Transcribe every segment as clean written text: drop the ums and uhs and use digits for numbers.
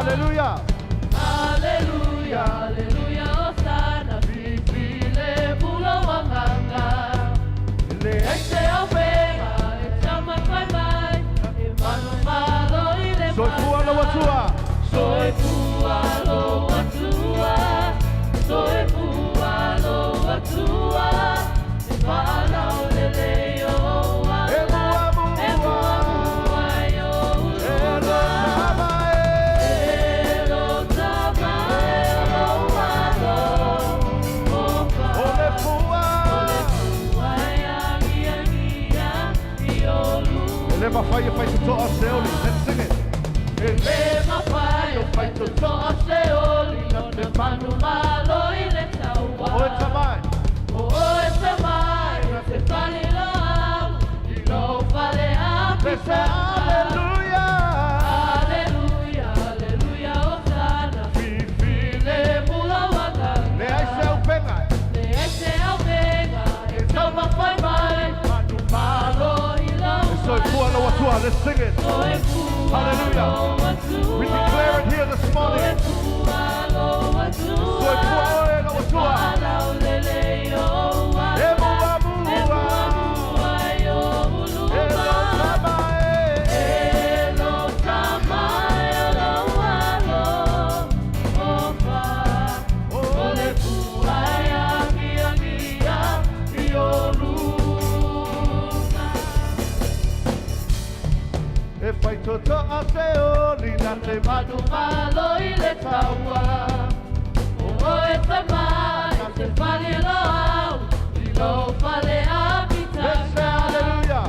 Hallelujah. Hallelujah, hallelujah, Hosanna, fifile pulo wanganga. Le Leai se au pega, e taumafai mai, e manumalo i le Soifua lou Atua. Soifua lou Atua, soifua lou Atua, e faalaulele i ou E ala, muamua. E muamua i ou E luma. lo tama e. E lo tama e o lou alo, ofa. O le fua. O le fua e agiagia i ou E le mafai e faitotoa se oli. Let's sing it. E le Le mafai o faitotoa se oli na te manumalo i le taua. O oe tamai. O oe tamai na te faliloau i lou fale Let's say apitaga. Hallelujah. Hallelujah, hallelujah, Hosanna. Fifi. Le mula wagaga. Leai se auupega. Leai se auupega e taumafai mai. Manumalo. Malo i lau E soifua lou Atua. Let's sing it. Soifua Hallelujah. lou Atua. We declare it here this morning. Soifua lou Atua. Soifua oe lou Atua. Faalaulele i ou E ala. muamua. E muamua i ou E luma. lo tama e. E lo tama e o lou alo. Ofa. O le fua e agiagia i ou luma. E faitotoa se oli na te Manumalo i le taua. O oe tamai na te faliloau i lou fale Let's say apitaga. Hallelujah.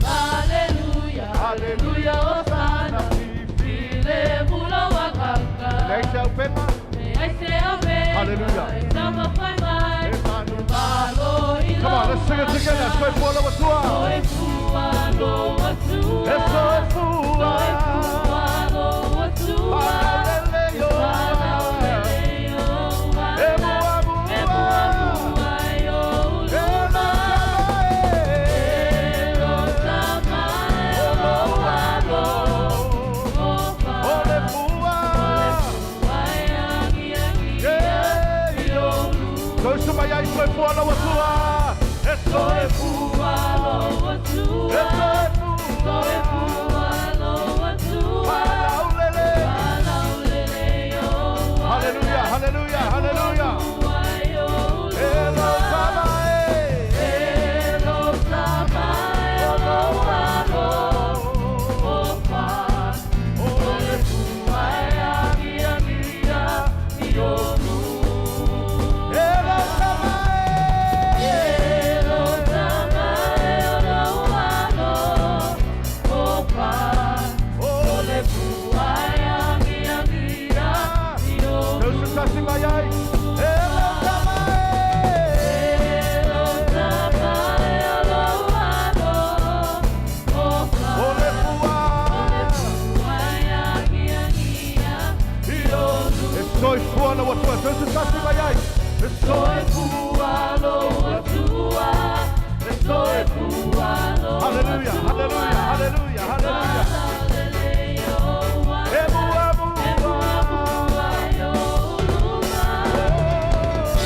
Hallelujah, hallelujah, Hosanna. Fifi. Le mula wagaga. Leai se auupega. Leai se auupega. Hallelujah. E taumafai mai. E manumalo. Malo i Come on, let's sing it together. Soifua lou Atua. Soifua lou Atua. E soifua. Soifua lou Atua. Faalaulele i ou ala. E muamua. E muamua i ou E lo luma. tama e. E lo tama e o lou alo. Ofa. O le fua. Fua e agiagia Yeah, i ou luma. Tausu mai ai soifua lou Atua. E Soifua lou Atua. E soifua. Soifua lou Atua. Faalaulele. Faalaulele i ou ala. Hallelujah, hallelujah, hallelujah. Muamua i ou E lo tama e. E lo tama e o lou alo. Ofa. O le fua e agiagia i ou luma. E lo tama e. E lo tama e o lou alo. Ofa. O le fua e agiagia i ou Tausu tasi mai ai. E lo tama e. E lo tama e o lou alo. Ofa. O le fua. Fua e agiagia i ou E soifua lou Atua. Tausu tasi mai ai. E Soifua lou Atua. E soifua lou Hallelujah, hallelujah, hallelujah, hallelujah. E muamua. E muamua i ou luma.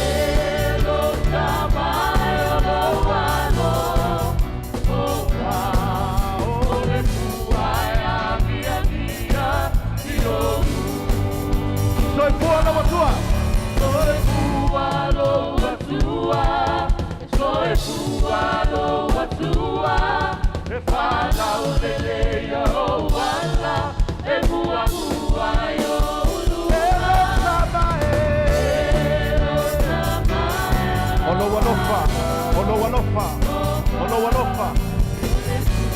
E lo tama e o lou alo. Ofa. O le fua e agiagia i ou Soifua lou Atua. Soifua lou Atua. Soifua lou Atua. E Faalaulele i ou ala. E muamua i ou E luma. lo tama e. E lo tama e O lou alofa, o lou alofa, o lou alofa.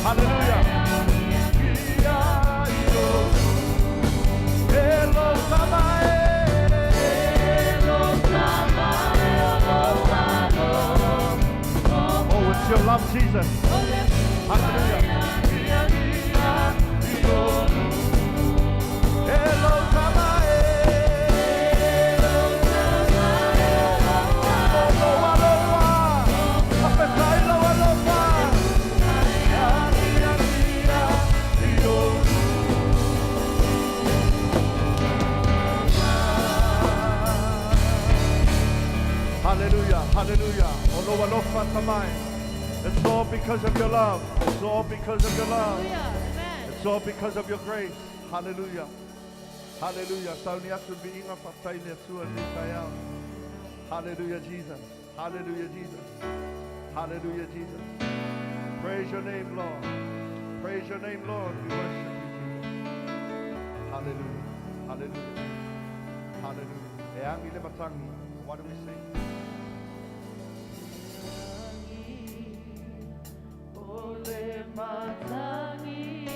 Hallelujah. Ia i ou. E lo tama e. E lo tama e o lou alo. Oh, it's your love, Jesus. Hallelujah. Agiagia i ou E lo tama e. O lou alofa. Afetai lou alofa. Agiagia i ou. atamai. It's all because of your love. It's all because of your love. It's all because of your grace. Hallelujah. Hallelujah. Sauni atu viiga faafetai i le Atua i lenei taeao. Hallelujah, Jesus. Hallelujah, Jesus. Hallelujah, Jesus. Praise your name, Lord. Praise your name, Lord. We worship you, Jesus. Hallelujah. Hallelujah. Hallelujah. E agi le matagi. What do we sing? O le matagi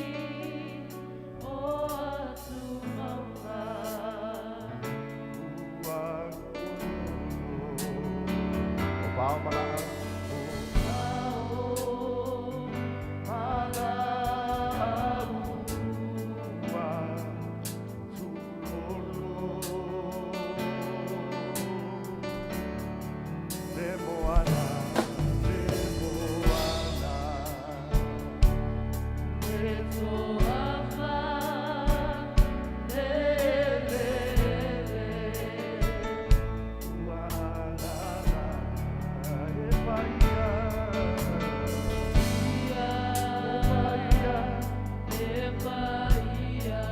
o atumauga. Ua o vao ma laau. Vao ma laau. Ua tūlolo. Le moana, le moana. Le toafa, le eleele. Ua la la, e paia. Ia, Paia. e paia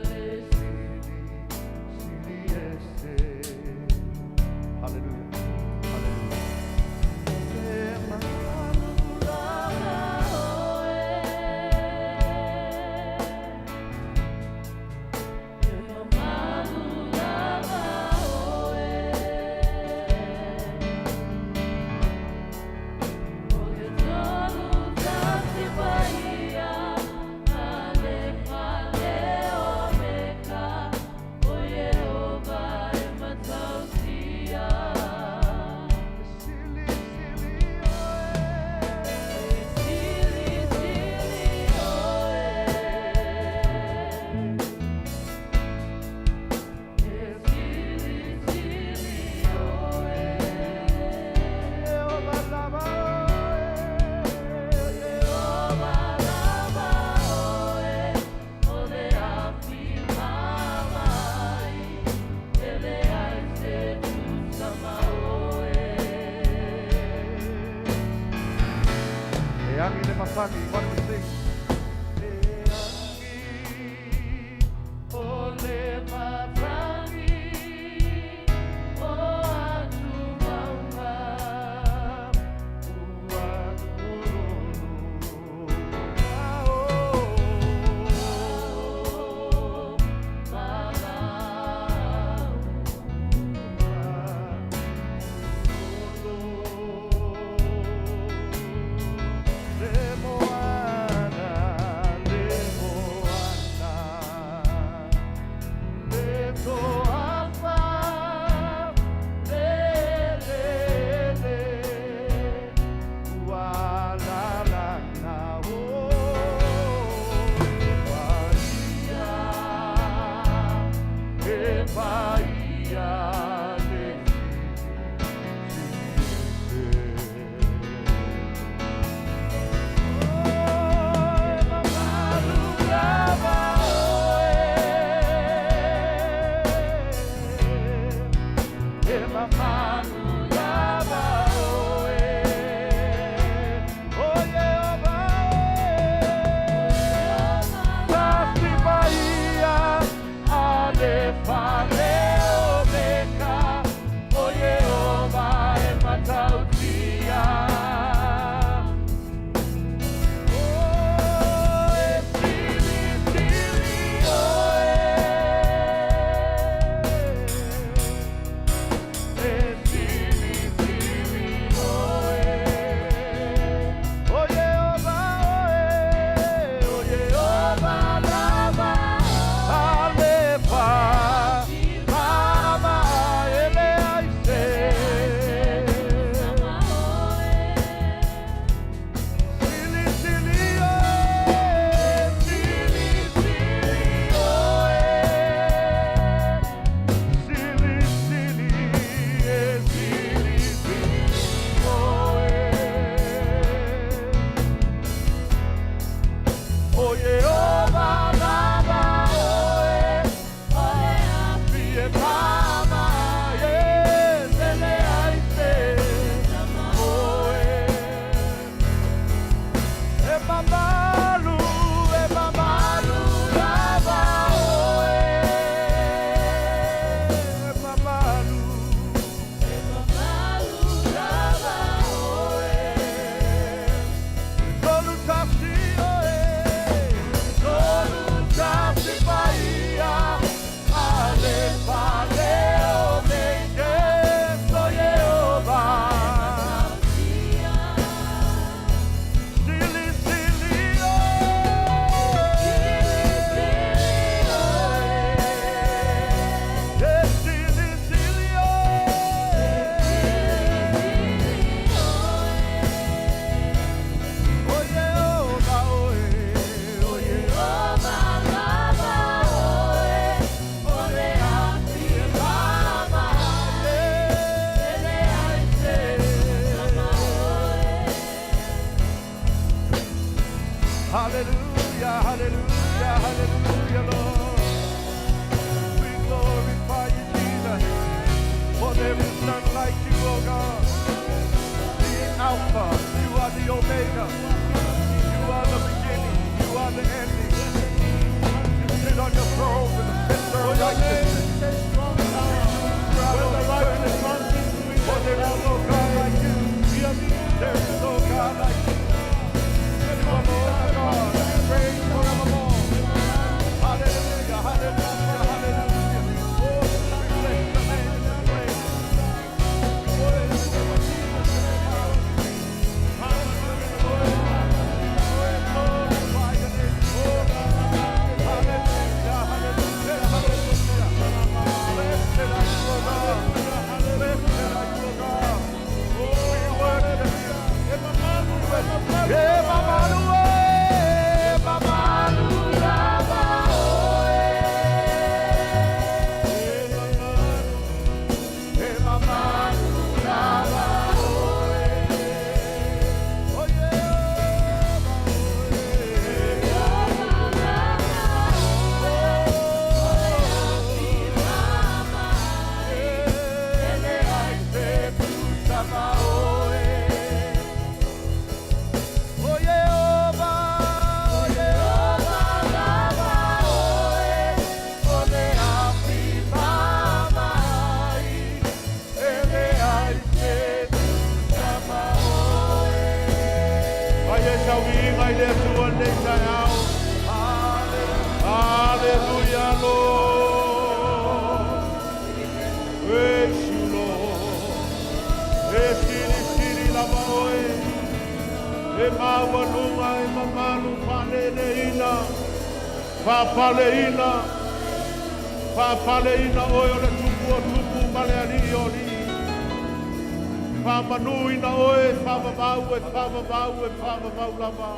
le Sili, sili ese. Hallelujah. Hallelujah. E malu lava oe. E mamalu lava oe. O le tolu tasi paia, Alefa le Omeka, o Ieova e matautia. Sili, sili oe. Sili, sili oe. E sili, sili oe. Ieova lava oe. Ieova lava oe, o le afi maama'i, e leai se tusa ma oe. E agi le matagi. What do we sing? E agi O le matagi o atumauga. Ua tūlolo. Vao. Ma laau. Ua tūlolo. Le moana, le moana. Le toafa, le eleele. Ua la la na o. E paia, e paia le sili ese. Oh, e mamalu lava oe. E mamalu lava oe. O Ieova oe. Tasi paia, Alefa le Omeka, o Ieova e matautia. Oh, e sili, sili oe. E sili, sili oe. O Ieova oe, o Ieova lava, Alefa, Mama, e leai se. Ma oe. Sili, sili oe, sili, sili oe. Sili, sili, e sili, sili oe. O Ieova lava oe, O le afi e mama, e e leai se ma oe. mamalu, e mamalu lava oe. E mamalu, e mamalu lava oe. Tolu tasi oe, tolu tasi paia, Alefa le Omega, so Jehovah. Sili, sili, oe. Eh, sili, sili, oe. O Jehovah, oe, o Jehovah. Hallelujah, hallelujah, hallelujah, Lord. We glorify you, Jesus. For there is none like you, O God. The Alpha, you are the Omega. You are the beginning, you are the ending. You sit on your throne with the scepter of righteousness. For there is no God like you. There is no God like you. You alone are God. You reign forevermore. Hallelujah, hallelujah, hallelujah. Oh, we bless your name in this place. We worship you, Jesus. Hallelujah. Glorify your name. Hallelujah, hallelujah, hallelujah. Blessed are you, O God. Blessed are you, O God. We worship you. E mamalu, e mamalu lava oe. E mamalu lava oe. Oh yeah, oe. Ele ai se sama oe. O Jehovah, o Jehovah lava oe, o le afi mamai, ele ai se sama oe. Ai e sauiga i le Atua lenei taeao. Hallelujah, Lord. Praise you, Lord. E sili sili lava oe. E maualuga e mamalu faaleleina. Faapaleina. Faapaleina oe o le tupu o tupu ma le alii o alii. Faamanuina oe, faavavau e faavavau e faavavau lava.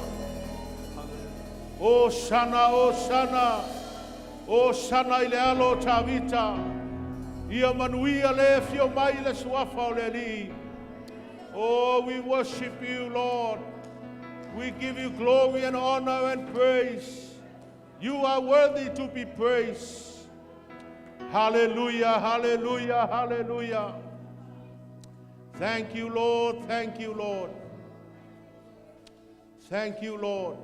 O sana, o sana, o sana i le alo o Tavita. Ia manuia le fio mai le suafa o le Alii. Oh, we worship you, Lord. We give you glory and honor and praise. You are worthy to be praised. Hallelujah, hallelujah, hallelujah. Thank you, Lord. Thank you, Lord. Thank you, Lord.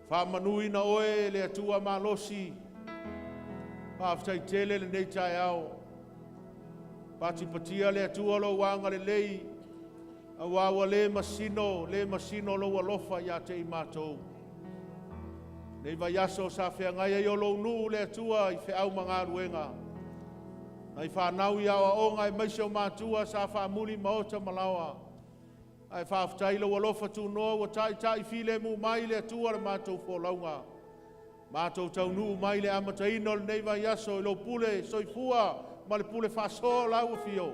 Faamanuina oe le Atua malosi. Faafetai tele lenei taeao. Patipatia le Atua lou agalelei. Auā ua le masino, le masino lou alofa ia te i matou. Nei vaiaso sa feagai ai o lou nuu le Atua i feau ma galuega. Nai fanau i aoaoga aemaise o matua sa faamuli maota ma laoa. Ae faafetai lou alofa tunoa ua taitai filemu mai le Atua le matou folauga. Matou taunuu mai le amataina o lenei vaiaso i lou pule soifua ma le pule faasoa o lau afio.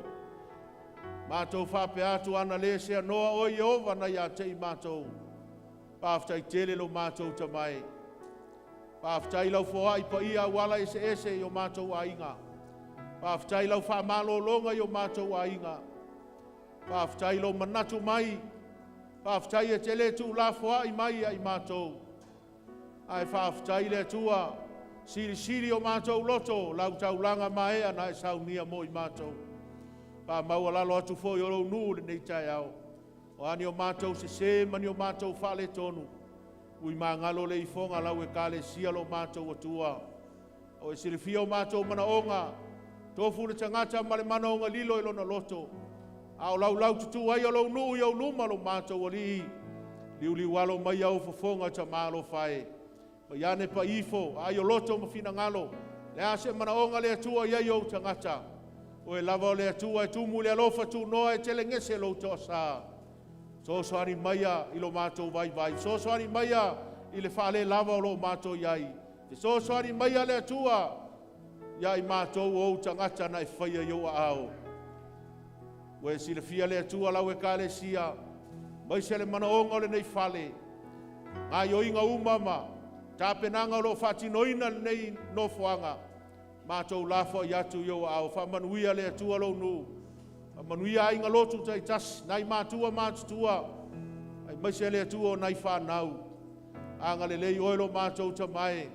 Matou faapea atu ana le seanoa oe Ieova na ia te i matou. Faafetai tele lo matou tamae. Faafetai lau foai paia auala eseese i o matou aiga. Faafetai lau faamalologa i o matou aiga. Faafetai lou manatu mai. Faafetai e te le tuulafoai mai ia i matou. Ae faafetai le Atua, silisili o matou loto, lau taulaga maea na e saunia mo i matou. Faamaualalo atu foi o lou nuu lenei taeao. O a ni o matou sesē ma ni o matou faaletonu, ui magalo le ifoga a lau ekalesia lo matou Atua. O e silafia o matou manaoga, tofu le tagata ma le manaoga lilo i lona loto, a o laulaututu ai o lou nuu i ou luma lo matou alii, liuliualo maia ou fofoga tamalofa e. Mai ane pai ifo, vaai o loto ma finagalo, le a se manaoga le Atua i ai ou tagata. Oe lava o le Atua e tumu i le alofa tunoa e telegese lou toasa. Fesoasoani maia i lo matou vaivai, fesoasoani maia i le faalelava o lo o matou i ai. Fesoasoani maia le Atua ia i matou o ou tagata na e faia i ou aao. Ua e silafia le Atua lau ekalesia, maise le manaoga o lenei fale, gaoioiga uma ma tapenaga o lo o faatinoina lenei nofoaga, matou lafoai atu i ou aao. Faamanuia le Atua lou nuu, faamanuia aiga lotu taitasi, nai matua matutua, aemaise le Atua o nai fanau. Agalelei oe lo matou Tama e,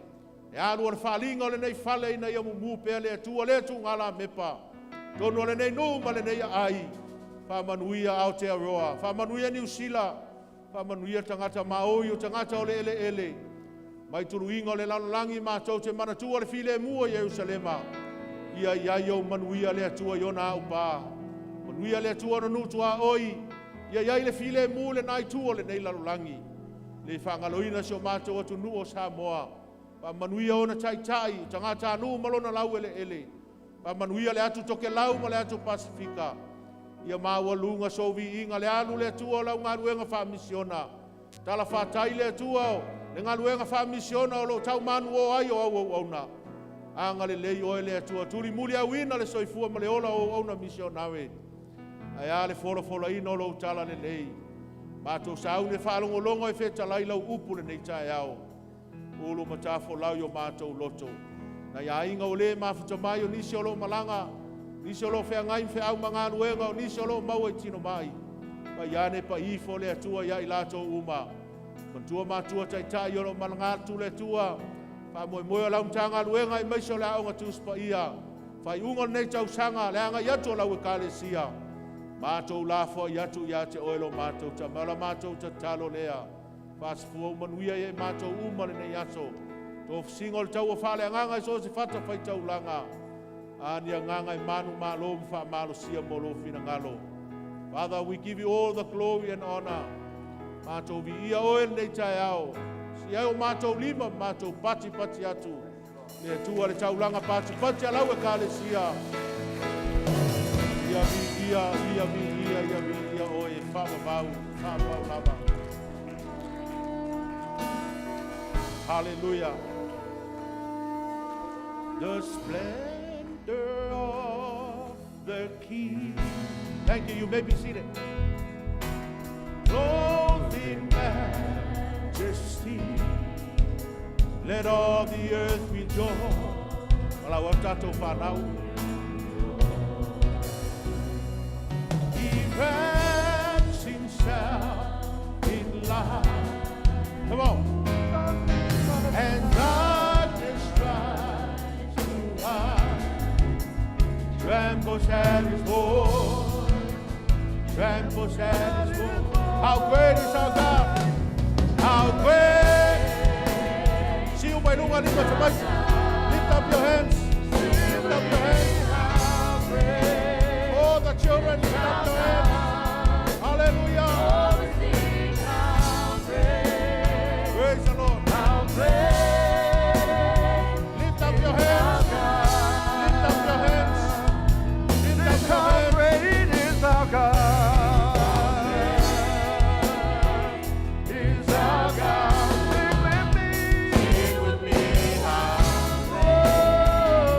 le alu o le faaaliga o lenei fale ina ia mumu pea le Atua lea tugalamepa, totonu o lenei nuu ma lenei aai, faamanuia Aotearoa, faamanuia Niu Sila, faamanuia tagata maoi o tagata o le eleele, mai tuluiga o le lalolagi matou te manatua le filemu o Ierusalema, ia i ai ou manuia le Atua i ona aupa. Manuia le Atua ona nuu tuaoi, ia i ai le filemu i lena itu o lenei lalolagi. Le faagaloina si o matou atunuu o Samoa, faamanuia ona taitai, o tagatanuu ma lona laueleele, faamanuia le atu Tokelau ma le atu Pasefika, ia maualuga sou viiga, le alu le Atua o lau galuega faamisiona, talafatai le Atua o le galuega faamisiona o lo o taumanuo ai o au auauna. Agalelei oe le Atua, tulimuliauina le soifua ma le ola o auauna misionare, ae a le folafolaina o lou talalelei. Matou sauni e faalogologo e fetalai lau upu lenei taeao. Ulu matafolau i o matou loto. Nai aiga ua le mafuta mai, o nisi o lo o malaga, nisi o lo o feagai ma feau ma galuega, o nisi o lo o maua i tinomai. Pai ane pai ifo le Atua ia i latou uma. Matua matua taitai o lo o malaga atu le Atua, faamoemoe o lau Matagaluega aemaise o le Aoga Tusi Paia. Faaiuga o lenei tausaga, le agai atu o lau ekalesia, matou lafoai atu ia te oe lo matou Tama. O la matou tatalo lea, faasafua manuia ia i matou uma lenei aso. Tofosiga o le taua faaleagaga i so o se fatafaitaulaga, a ni agaga e manumalo ma faamalosia mo lou finagalo. Father, we give you all the glory and honor. Matou viia oe lenei taeao. Si ai o matou lima, matou patipati atu. Le Atua le taulaga patipati a lau ekalesia. Ia viia, ia viia, ia viia oe e faavavau, faavavau lava. Hallelujah. The splendor of the King. Thank you. You may be seated. Clothed in majesty. Let all the earth rejoice. Malau tatou whanau. He wraps himself in light. Come on. And darkness tries to hide. Trembles at his voice. Trembles at his voice. How great is our God? How great! See you by lima Lift up your hands. Lift up your hands. All the children, lift up your hands. Hallelujah. Praise the Lord. Lift up your hands. Lift up your hands. Lift up your How hands. great is our God? Is our God. Sing with me. Sing with me. Oh,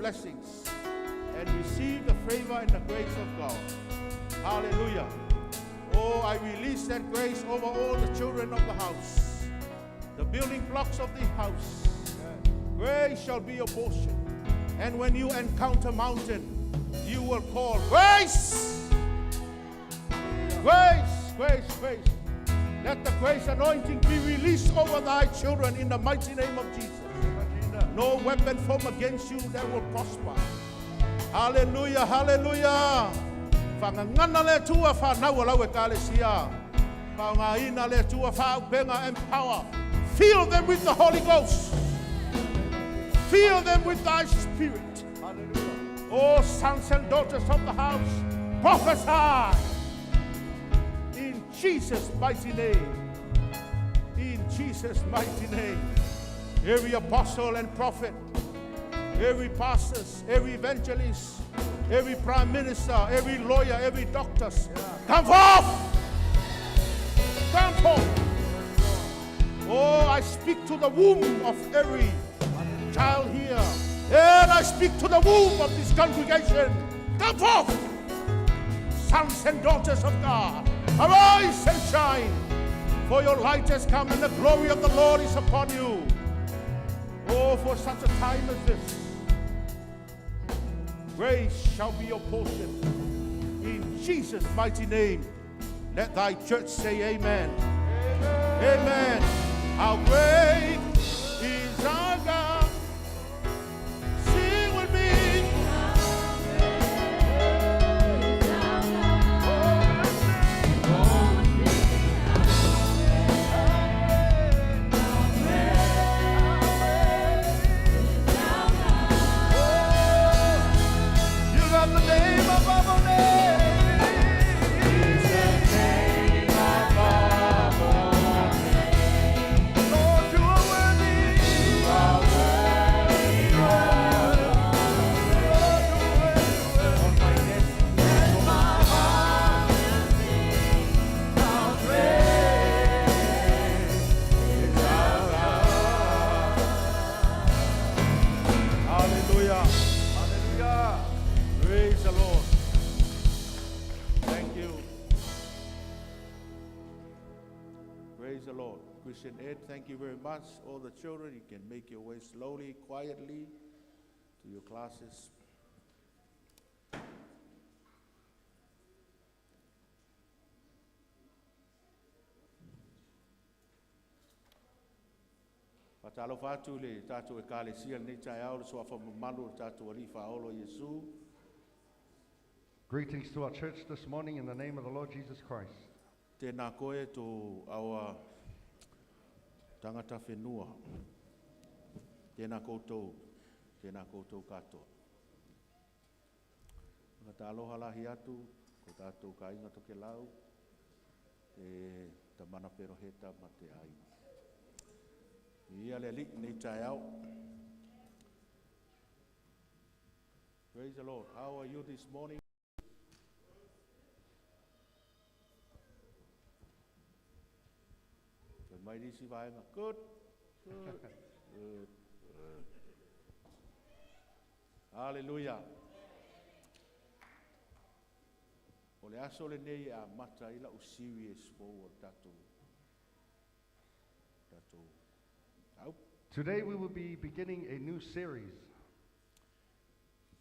blessings and receive the favor and the grace of God. Hallelujah. Oh, I release that grace over all the children of the house, the building blocks of the house. Grace shall be your portion. And when you encounter mountain, you will call grace. Grace, grace, grace. Let the grace anointing be released over thy children in the mighty name of Jesus. No weapon formed against you that will prosper. Hallelujah, hallelujah. Faagagana le Atua fanau a lau Ekalesia. Faaaogaina le Atua faaauupega empower. Fill them with the Holy Ghost. Fill them with thy spirit. Hallelujah. Oh, sons and daughters of the house, prophesy in Jesus' mighty name. In Jesus' mighty name. Every apostle and prophet, every pastor, every evangelist, every prime minister, every lawyer, every doctor, come forth! Come forth! Oh, I speak to the womb of every child here. And I speak to the womb of this congregation. Come forth, sons and daughters of God. Arise and shine, for your light has come and the glory of the Lord is upon you. Oh, for such a time as this, grace shall be your portion. In Jesus' mighty name, let thy church say amen. Amen. Amen. How great is our God? Sing with me. You got the name above all names. Lord, you are worthy. Lord, you are On my desk. My heart how great is our God. Hallelujah. Hallelujah. Praise the Lord. Thank you. Praise the Lord. Christian Ed, thank you very much. All the children, you can make your way slowly, quietly to your classes. Faatalofa atu i le tatou Ekalesia lenei taeao i le suafa mamalu o le tatou Alii Faaola Iesu. Greetings to our church this morning in the name of the Lord Jesus Christ. Tēnā koe to our tangata whenua. Tēnā koutou, tēnā koutou katoa. Whakataloha lahi atu, ko tātou ka inga toke lau, te tamana peroheta ma te aiga. Ia le Alii nei taeao. Praise the Lord. How are you this morning? Fai mai nisi vaega. Good. Good. Good. Good. Hallelujah. O le aso lenei e amata ai lau series fou o le tatou au. Today we will be beginning a new series.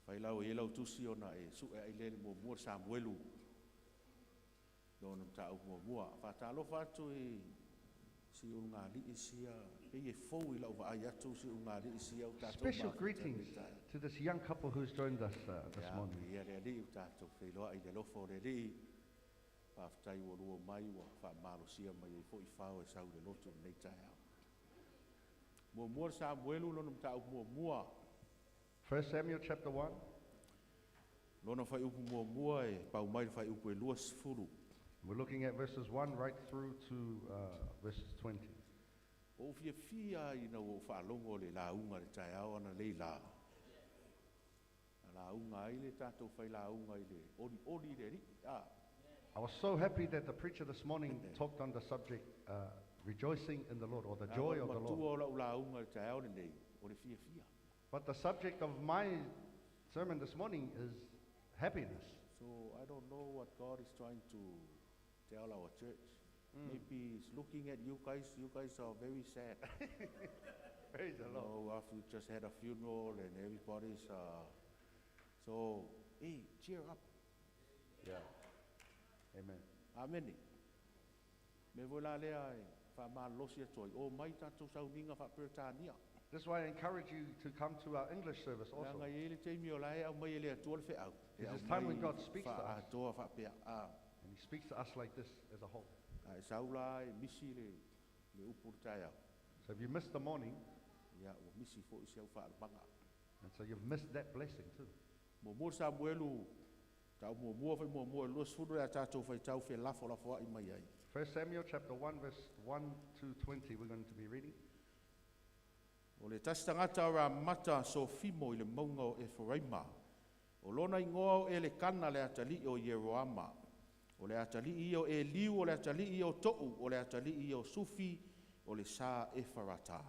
Fai lau e lau tusi ona e su e ai le muamua Samuelu. Lona mataupu muamua. Faatalofa atu i si ulugalii sia. Pei e fou i lau vaai atu si ulugalii sia o tatou Special mafuta greetings nei taeao. To this young couple who's joined us this Ia, morning. Ia le Alii o tatou feiloai i le alofa o le Alii. Faafetai ua lua mai ua faamalosia mai ai foi fao e sau i le lotu lenei taeao. Muamua le Samuelu lona mataupu muamua. 1 Samuel chapter 1, Lona fuaiupu muamua e pau mai le fuaiupu e 20. We're looking at verses 1 right through to verses 20. O fiafia ina ua ou faalogo le lauga le taeao ana lei la. Na lauga ai le tatou failauga i le olioli i le Alii. Ah, I was so happy that the preacher this morning talked on the subject, rejoicing in the Lord, or the joy of the Lord. Matua o lau lauga le taeao lenei, o le fiafia. But the subject of my Sermon this morning is happiness. So I don't know what God is trying to tell our church. Maybe He's looking at you guys. You guys are very sad. Praise the Lord. Know, after you just had a funeral and everybody's. So, hey, cheer up. Yeah. Amen. Amene. Me voi la lea e whaamalosi atu ai. O mai tātou sauniga faaperetania. This is why I encourage you to come to our English service also. Leaga e i ai le taimi o la e aumai e le Atua le feau. E It's this time when aumai God speaks to us. Faaatoa faapea. Ah, And He speaks to us like this as a whole. A e sau la e misi le, le upu le taeao. So if you missed the morning, Ia, ua misi fo'i si au faalamaga. And so you've missed that blessing too. Muamua Samuelu, tau muamua fai muamua, e 20 le a tātou faitau felafolafoa'i mai ai. 1 Samuel chapter 1, verse 1 to 20, we're going to be reading. O le tasi tagata o Ramata Sofimo i le mauga o Eferaima. O lona igoa o Elekana le atalii o Ieroama. O le atalii ia o Eliu, o le atalii ia o To'u, o le atalii ia o Sufi, o le sa Efarata.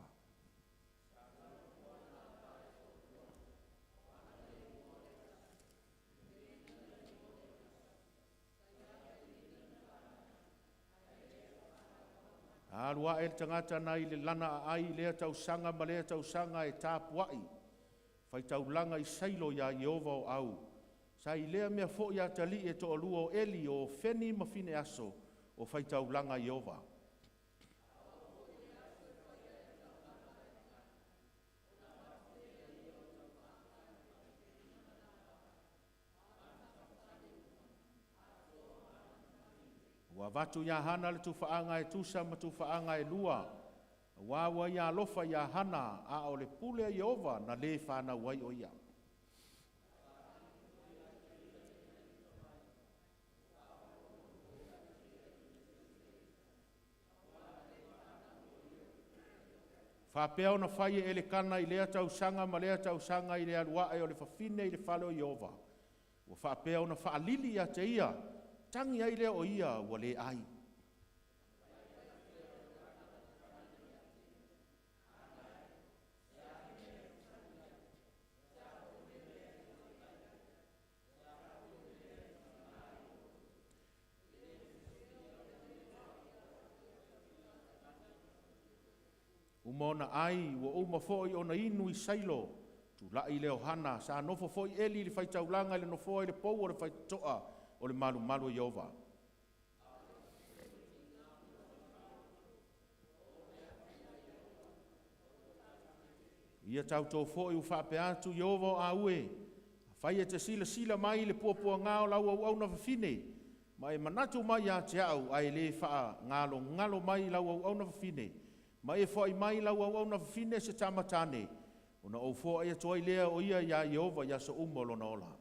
Alu ae le tagata nai le lana aai i lea tausaga ma lea tausaga e tapua'i faitaulaga i Sailo iā Ieova o au. Sa i lea mea fo'i atalii e toalua o Eli o Ofeni ma Fineaso o faitaulaga Ieova. Ua avatu iā Hana le tufaaga e tusa ma tufaaga e lua, auā ua ia alofa iā Hana, a o le pule a Ieova na lē fanau ai o ia. Faapea ona fai e Elekana i lea tausaga ma lea tausaga i le alu ae o le fafine i le fale o Ieova. Ua faapea ona faalili ia te ia, tagi ai lea o ia ua lē ai. Uma ona ai, ua uma foi ona inu i Sailo, tula'i lea o Hana, sa nofo foi Eli i le faitaulaga i le nofoa i le pou o le faitotoa o le malumalu o Ieova. Ia tautō fo'i ua faapea atu Ieova o au e, afai e te silasila mai i le puapuagā o lau auauna fafine, ma e manatu mai ia te a'u, ae lē faagalogalo mai i lau auauna fafine, ma e foai mai i lau auauna fafine se tama tane, ona ou foai atu ai lea o ia iā Ieova i aso uma o lona ola.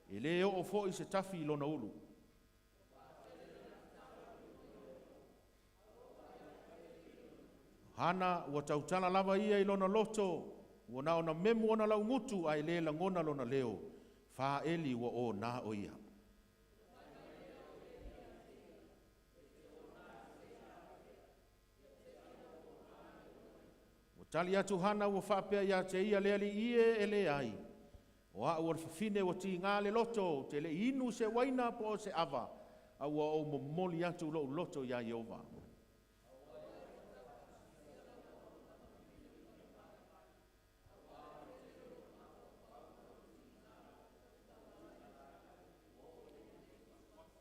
E lē oo fo'i se tafi i lona ulu. Hana ua tautala lava ia i lona loto, ua na ona memu ona laugutu ae lē lagona lona leo. Fā Eli ua onā o ia. Ua tali atu Hana ua faapea ia te ia, Le alii e, e leai. O a'u o le fafine ua tigā le loto, ou te le i inu i se uaina po o se ava, a ua ou momoli atu lo'u loto iā Ieova.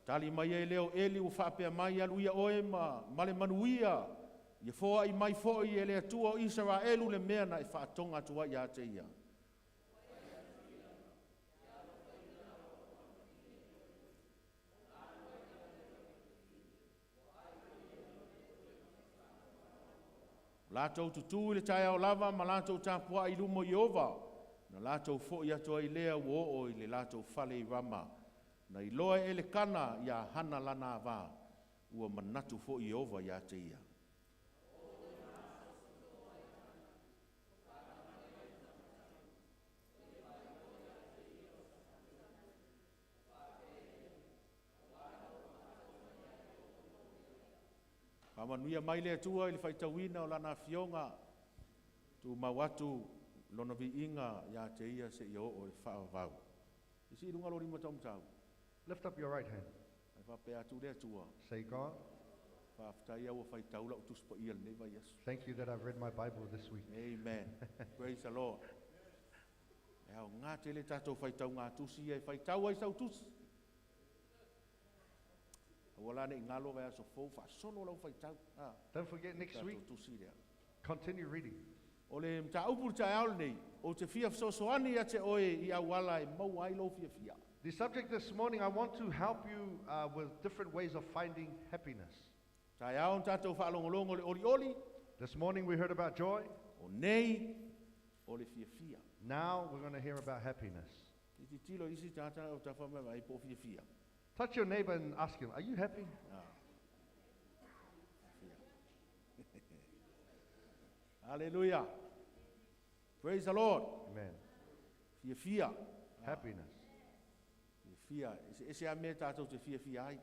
Tali mai ai lea o Eli ua faapea mai, Alu ia oe ma, ma le manuia, ia foai mai foi e le Atua o Isaraelu le mea na e faatoga atu ai ia te ia. O latou tutū i le taeao lava ma latou tapuai i luma o Ieova, ona latou fo'i atu ai lea ua oo i le latou fale i Rama. Na iloa e Elekana iā Hana lana avā, ua manatu foi Ieova ia te ia. Faamanuia mai le Atua i le faitauina o Lana Afioga. Tumau atu Lona viiga ia te ia seia oo i le faavavau. I sii i luga lou lima taumatau. Lift up your right hand. Ae faapea atu le Atua, Say, God, faafetai ia ua faitau lau Tusi Paia lenei vaiaso. Thank you that I've read my Bible this week. Amen. Praise the Lord. E aoga tele tatou faitauga tusi ia e faitau ai sau tusi. Aua la ne i galo vaiaso fou faasolo lau faitau. Ah, Don't forget next tatou week, tusi lea. Continue reading. O le mataupu i le taeao lenei, ou te fia fesoasoani ia te oe i auala e maua ai lou fiafia. The subject this morning, I want to help you with different ways of finding happiness. Taeao na tatou faalogologo i le olioli, This morning we heard about joy. o nei o le fiafia. Now we're going to hear about happiness. I tilotilo i isi tagata o tafa mai vai po o fiafia. Touch your neighbor and ask him, are you happy? Ah. Fiafia. Hallelujah. Praise the Lord. Amen. Fiafia. Happiness. Fiafia. Eseese lava mea tatou te fiafia ai.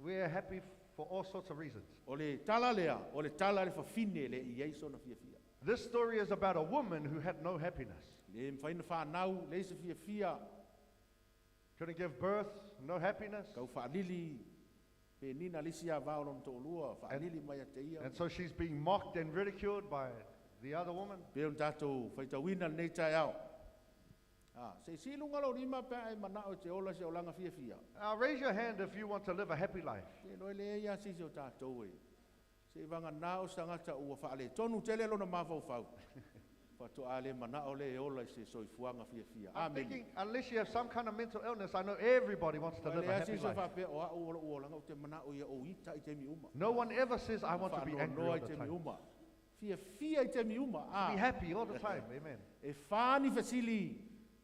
We are happy for all sorts of reasons. O le tala lea, o le tala a le fafine e leai ai sona fiafia. This story is about a woman who had no happiness. Le mafai ona fanau, leai se fiafia. Couldn't give birth, no happiness. Tau faalili, Penina le isi ava o lona toalua, faalili mai ia te ia. And so she's being mocked and ridiculed by the other woman. Pei ona tatou faitauina lenei taeao. Ah, se i sii i luga lou lima pe a e manao e te ola i se olaga fiafia. Now raise your hand if you want to live a happy life. Te iloa e leai lava se isi o tatou e seiavagana o se tagata ua faaletonu tele lona mafaufau. Faatoa le manao lea e ola i se soifuaga fiafia. I'm Amene. thinking, unless you have some kind of mental illness, I know everybody wants to Ua live a leai happy se isi o life. faapea, o au o lou olaga ou te manao ia ou ita i taimi uma. No one ever says, I want to be angry Faanoanoa all i the taimi time. uma. Fiafia i taimi uma. Be Ah. happy all the time. Amen. E fa ni fesili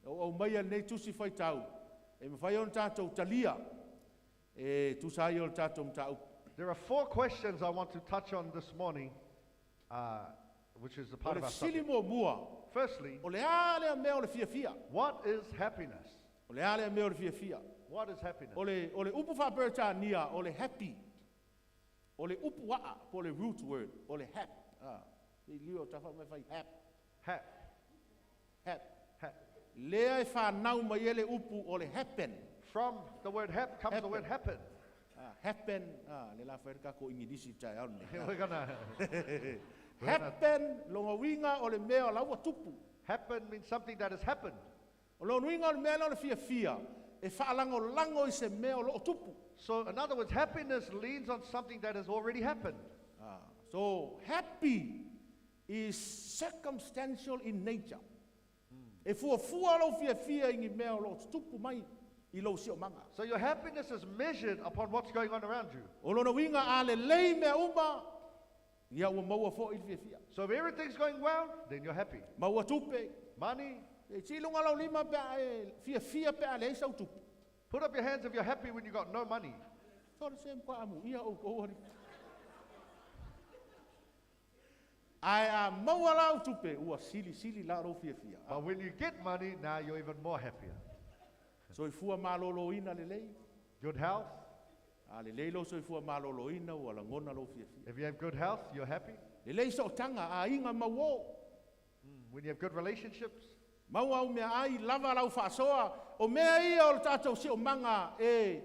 o aumaia lenei tusi faitau, e mafai ona tatou talia e tusa ai o le tatou mataupu. There are four questions I want to touch on this morning, which is a O part le of our fesili subject. muamua, Firstly, o le a lea mea o le fiafia? what is happiness? O le a lea mea o le fiafia? What is happiness? O le, o le upu faa-Peretania, o le happy, o le upu aa, po o le root word, o le hap. Ah, i liu o tafa mai fai hap. Hap. Hap. Hap. Lea e whanau mai e le upu o le happen. From the word hap comes the word happen. Ah, happen. Ah, le la whaere kako Ingilisi taeao nei. We're going to Happen, longa uiga o le mea o la ua tupu. Happen means something that has happened. O lona uiga o le mea lea o le fiafia, e faalagolago i se mea o loo tupu. So, in other words, happiness leans on something that has already happened. Ah, so, happy is circumstantial in nature. E fuafua lou fiafia i ni mea o loo tutupu mai i lou siosiomaga. So your happiness is measured upon what's going on around you. O lona uiga a lelei mea uma, ia ua maua fo'i le fiafia. So if everything's going well, then you're happy. Maua tupe. Money. E sii i luga lou lima pe a e fiafia pe a leai sau tupe. Put up your hands if you're happy when you got no money. Sore se mkoa amu ia ou kou hari. Ae a maua lau tupe, ua silisili la lou fiafia. But when you get money, now you're even more happier. Soifua malōlōina lelei. Good health. A lelei lou soifua malōlōina, ua lagona lou fiafia. If you have good health, you're happy. Lelei sootaga, aiga ma uō. When you have good relationships. Maua au meaai, lava lau faasoa. O mea ia o le tatou siosiomaga e,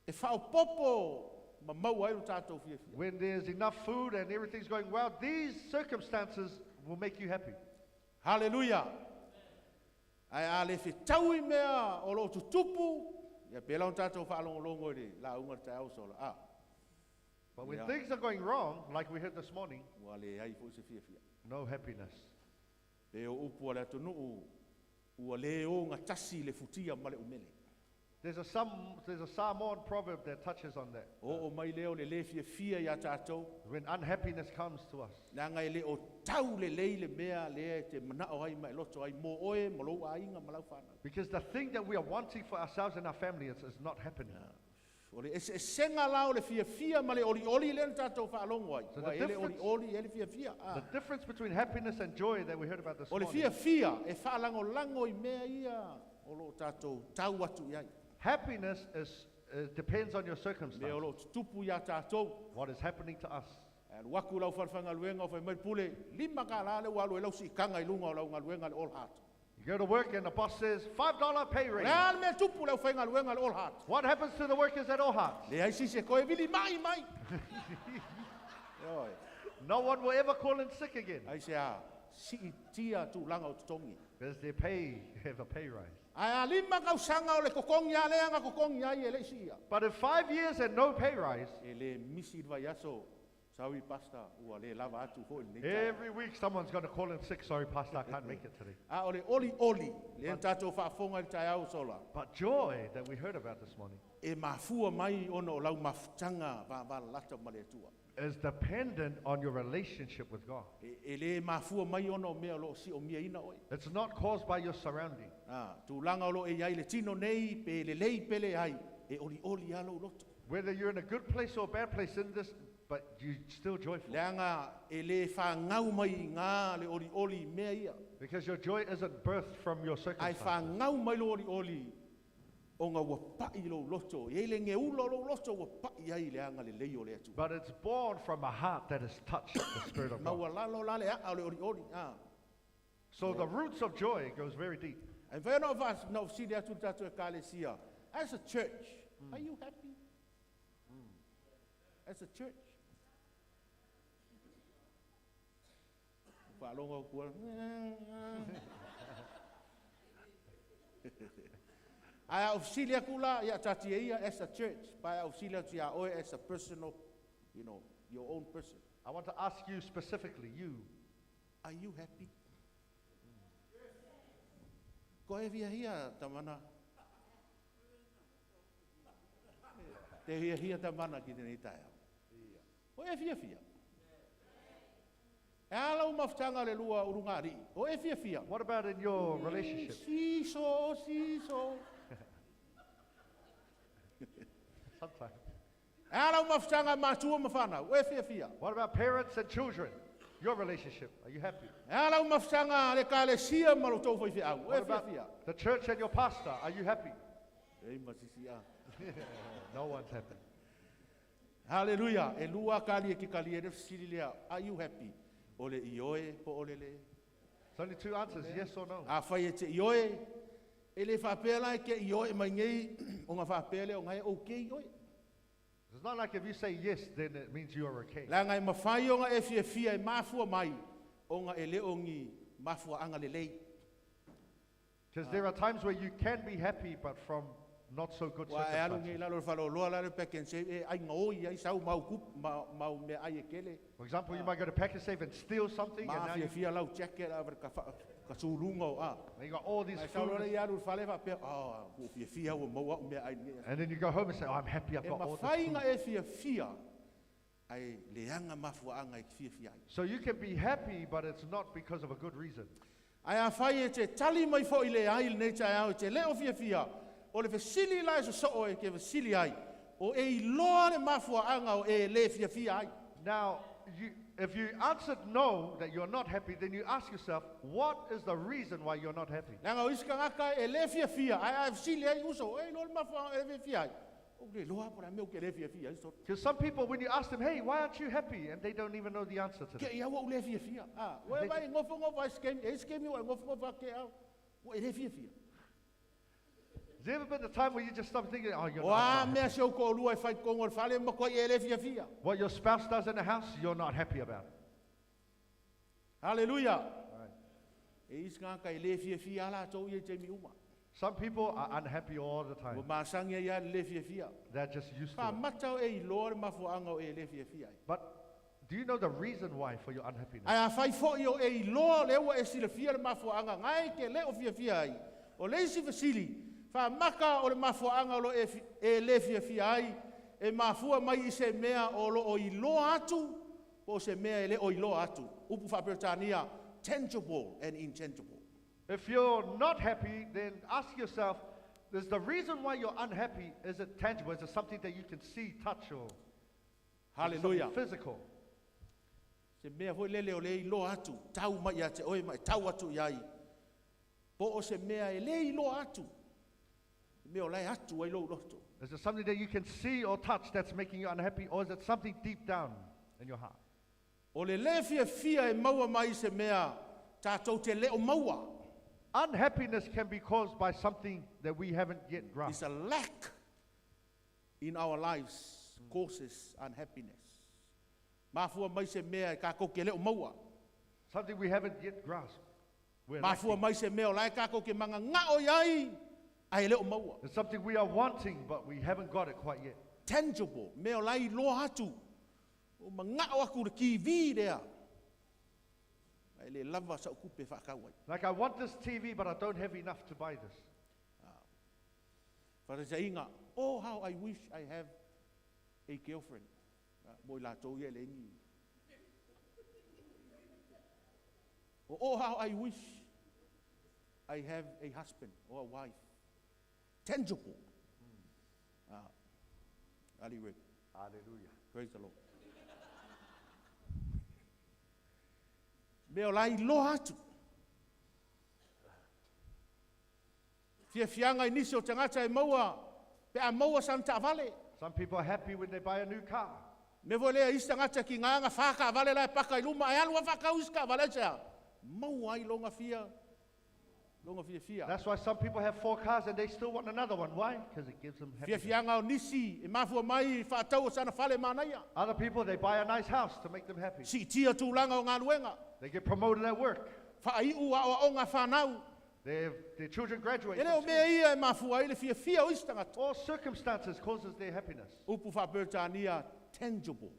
e faaopoopo ma maua ai lo tatou fiafia. When there's enough food and everything's going well, these circumstances will make you happy. Hallelujah. Ae a le fetaui mea o loo tutupu, ia pei la ona tatou faalogologo i le lauga i le taeao ua sola. Ah. But when Yeah. things are going wrong, like we heard this morning, Ua leai foi se fiafia. no happiness. Pei o upu a le atunuu, ua le ogatasi le futia ma le umele. There's a Samoan proverb that touches on that. O oo mai lea o le lē fiafia iā tatou. When unhappiness comes to us. Leaga e le o tau lelei le mea lea e te manao ai ma e loto ai mō oe, ma lou aiga, ma lau whanau. Because the thing that we are wanting for ourselves and our family is not happening. O le eseesega la o le fiafia ma le olioli lea na tatou faalogo ai. So Ua the e le difference olioli, e le fiafia. Ah. The difference between happiness and joy that we heard about this O le morning. fiafia e faalagolago i mea ia o loo tatou tau atu i ai. Happiness depends on your Mea circumstance. o loo tutupu iā tatou. What is happening to us. Ae alu atu lau falefaigaluega o fai mai le pule, $5 lea ua alu ai lau siitaga i luga o lau galuega le All Heart. You go to work and the boss says, $5 pay O raise. le a le mea tupu le aufaigaluega le All Heart? What happens to the workers at All Hearts? Leai se isi e toe vilima'i mai. Ioe. No one will ever call in sick again Aisea? Siitia tulaga o totogi. because their pay have a pay rise. Ae a 5 tausaga o le totogi lava lea na totogi ai e le i siia. But if 5 years and no pay rise, E lē misi le vaiaso, sorry pastor, ua lē lava atu foʻi lenei taeao. Every week someone's going to call in sick. Sorry, Pastor, I can't make it today. A o le olioli, lea na tatou faafofoga i le taeao ua sola. But joy that we heard about this morning E mafua mai ona o lau mafutaga vavalalata ma le Atua. Is dependent on your relationship with God. E, e lē mafua mai ona o mea o loo siomia oe. It's not caused by your surrounding. Ah, tulaga o loo e iai le tino nei, pe lelei pe leai, e olioli lava lou loto. Whether you're in a good place or a bad place in this, but you're still joyful. Leaga e lē fagau mai igā le olioli i mea ia. Because your joy isn't birthed from your Ae circumstances. fagau mai lou olioli, ona ua paʻi lou loto. E i ai le geula o lou loto ua paʻi ai le agalelei o le Atua. But it's born from a heart that has touched the Spirit of God. Ma ua lalo la le a'a o le olioli. Ah. So the roots of joy goes very deep. Ae mafai ona na ou fesili atu le tatou ekalesia. As a church, are you happy? As a church. Faalogo atu ai. Ae a ou fesili atu la ia tatia ia as a church, pa a ou fesili atu iā oe as a personal, your own person. I want to ask you specifically, you, Are you happy? Ko e fia hia tamana. Te hia hia tamana ki tenei taeao. O e fiafia. E a lau mafutaga le lua ulugāli'i. O e fiafia. What about in your relationship? Siso, siso. Sometimes. E a lau mafutaga matua ma fanau. O e fiafia. What about parents and children? Your relationship, are you happy? E a lau mafutaga le ekalesia ma lo tou faifeau. O e What about fiafia. the church and your pastor? Are you happy? E ma sisi a. No one's happy. Hallelujah. E lua kali e ke kali e le fesili lea. Are you happy? O le ioe po o le lē. It's only two answers, yes or no. Afai e te ioe, e le faapea la e ke ioe mai nei, o ngā faapea lea o ngai okay oe. It's not like if you say yes, then it means you are okay. Leaga e mafai ona e fiafia e mafua mai, ona e le o ni mafuaanga lelei. Because there are times where you can be happy, but from not so good Ua e alu nei circumstances. lalo le faleoloa la le Pak'nSave e ai ngoi ai sau mau kup, mau, mau mea ai e kele. For example, you might go to Pak'nSave and steal something, and Ma now you, fiafia lau jacket a ka, ka suluga o a. you got all these Ai sau food. loa le i alu i le fale faapea, oh, ua fiafia ua maua au mea ai nei. And then you go home and say, "Oh, I'm happy I've E got all this mafai food." na e fiafia, ae leaga mafuaaga e fiafia ai. So you can be happy, but it's not because of a good reason. Ae afai e te tali mai foʻi le ai lenei taeao e te lē o fiafia, o le fesili la e sosoo e ke fesili ai, o e iloa le mafuaaga o e lē fiafia ai. Now, if you answered no, that you're not happy, then you ask yourself, what is the reason why you're not happy? Leaga o isi tagata e lē fiafia, ae a fesili ai uso, e iloa le mafuaaga e lē fiafia ai. O le iloa po o le a mea ou ke lē fiafia ai so. Because some people, when you ask them, "Hey, why aren't you happy?" And they don't even know the answer to Ke that. ia ua ou lē fiafia. Ah, ua e vai gofogofo ai se kemi, e se kemi ua e gofogofo ake au. Ua e lē fiafia. Has there ever been a time where you just stop thinking, oh, you're O not, a I'm not happy. mea si ou toalua e fai i totonu o le fale ma koe e lē fiafia. What your spouse does in the house, you're not happy about it. Haleluia. Right. E isi tagata e lē fiafia a latou ia i taimi uma. Some people are unhappy all the Ua time. masagi ai a le lē fiafia. They're just used to it. Faamata o e iloa le mafuaaga o e lē fiafia ai. But do you know the reason why for your unhappiness? Ae afai foʻi o e iloa le ua e silafia le mafuaaga gae ke lē o fiafia ai. O le isi fesili, faamaka o le mafuaaga o lo e, e lē fiafia ai, e mafua mai i se mea o lo o iloa atu, po o se mea e lē o iloa atu. Upu faaperetania, tangible and intangible. If you're not happy, then ask yourself, is the reason why you're unhappy, is it tangible? Is it something that you can see, touch, or is it Haleluia. something physical? Se mea foi lele o le iloa atu, tau mai ia te oe ma e tau atu iai. Po o se mea e le iloa atu, se mea o lae atu ai lou loto. Is it something that you can see or touch that's making you unhappy, or is it something deep down in your heart? O le lē fiafia e maua mai i se mea tatou te le o maua. Unhappiness can be caused by something that we haven't yet Is grasped. a lack in our lives causes unhappiness. Mafua mai se mea e kākou ke le o maua. Something we haven't yet grasped. We're Mafua lacking. mai se mea o lae kākou ke manga ngao iai, ai le o maua. It's something we are wanting, but we haven't got it quite yet. Tangible, mea o lai loa atu. O mangao aku le kiwi lea. Ai le lava sa ukupe whaakau ai. Like, I want this TV, but I don't have enough to buy this. Wharesainga, oh how I wish I have a girlfriend. Mo i lātou ia le ingi. Oh, how I wish I have a husband or a wife. Tangible. Ali Rip. Hallelujah. Praise the Lord. Mea o lai loa atu. Fia fianga i nisi o tangata e maua, pe a maua san taavale. Some people are happy when they buy a new car. Me vo lea isi tangata ki ngā whaka vale lai paka i luma, ai alu a whakau isi ka vale sea. Maua ai longa fia, longa fia fia. That's why some people have four cars and they still want another one. Why? Because it gives them Fia happiness. fianga o nisi, e mafua mai whaatau o sana fale manaia. Other people, they buy a nice house to make them happy. Si tia tūlanga o ngā luenga. They get promoted at work. Whaaiu a o ngā whanau. Their children graduate. E from leo school. mea ia e mafua ai le fia fia o isi tangata. All circumstances causes their happiness. Upu whaapertania tangible.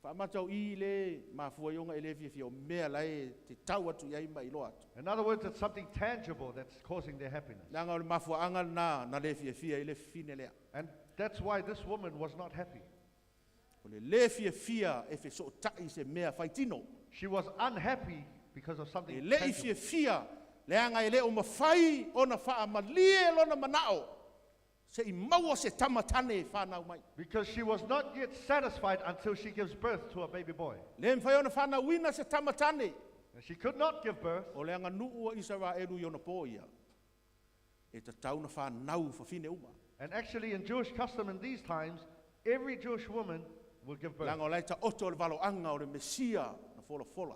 Whaamatau i le mafua ionga e le fia fia o mea lai te tau atu iai mai loa atu. In other words, it's something tangible that's causing their happiness. Nanga o le mafua anga na le fia fia i le fine lea. And that's why this woman was not happy. O le le fia fia e fe so tai se mea whaitino. She was unhappy because of E something le i tangible. fia fia le anga e le o mawhai o na whaamalie lona manao. Se i maua se tamatane e whanau mai. Because she was not yet satisfied until she gives birth to a baby boy. Le mwhai ona whanau ina se tamatane. And she could not give birth O le anga nuu a Israelu i ona pō ia. E ta tau na whanau whawhine uma. And actually, in Jewish custom in these times, every Jewish woman will give birth Langa o lai ta oto o le valo anga o le Mesia na fola fola.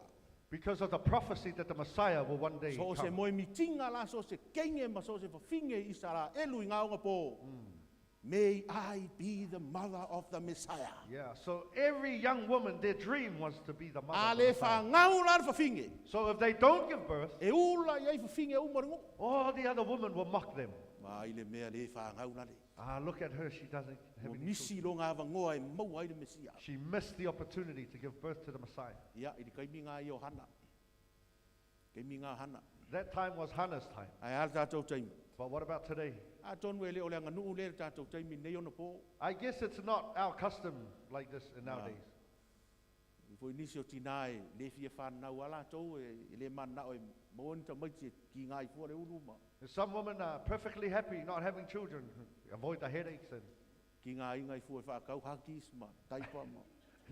because of the prophecy that the Messiah will one day So o se come. moe mitinga la, so se kenge ma so se whawhinge Israelu i ngā onga pō. May I be the mother of the Messiah. Yeah, so every young woman, their dream was to be the mother A of the le Messiah. whangau la le whawhinge. So if they don't give birth, E ula i ai whawhinge uma ringo. all the other women will mock them. Ma i le mea le whangau la le. Ah, look at her, she doesn't have Mo any children. nisi lo ngā vangoa e maua ai le Mesia. She missed the opportunity to give birth to the Messiah. Ia, i le kaimi ngā i o Hana. Kaimi ngā Hana. That time was Hannah's time. Ai ala tātou taimi. But what about today? A tonu e le o le anga nuu le le tātou taimi nei ona pō. I guess it's not our custom like this in nowadays. I foi nisi o tina e le fia whanau a lātou e le mana o e maua ni tamaiti e ki ngā i fua le ulu ma. Some women are perfectly happy not having children, avoid the headaches and Ki ngā inga i fua e whaakau hakis ma, taipa ma.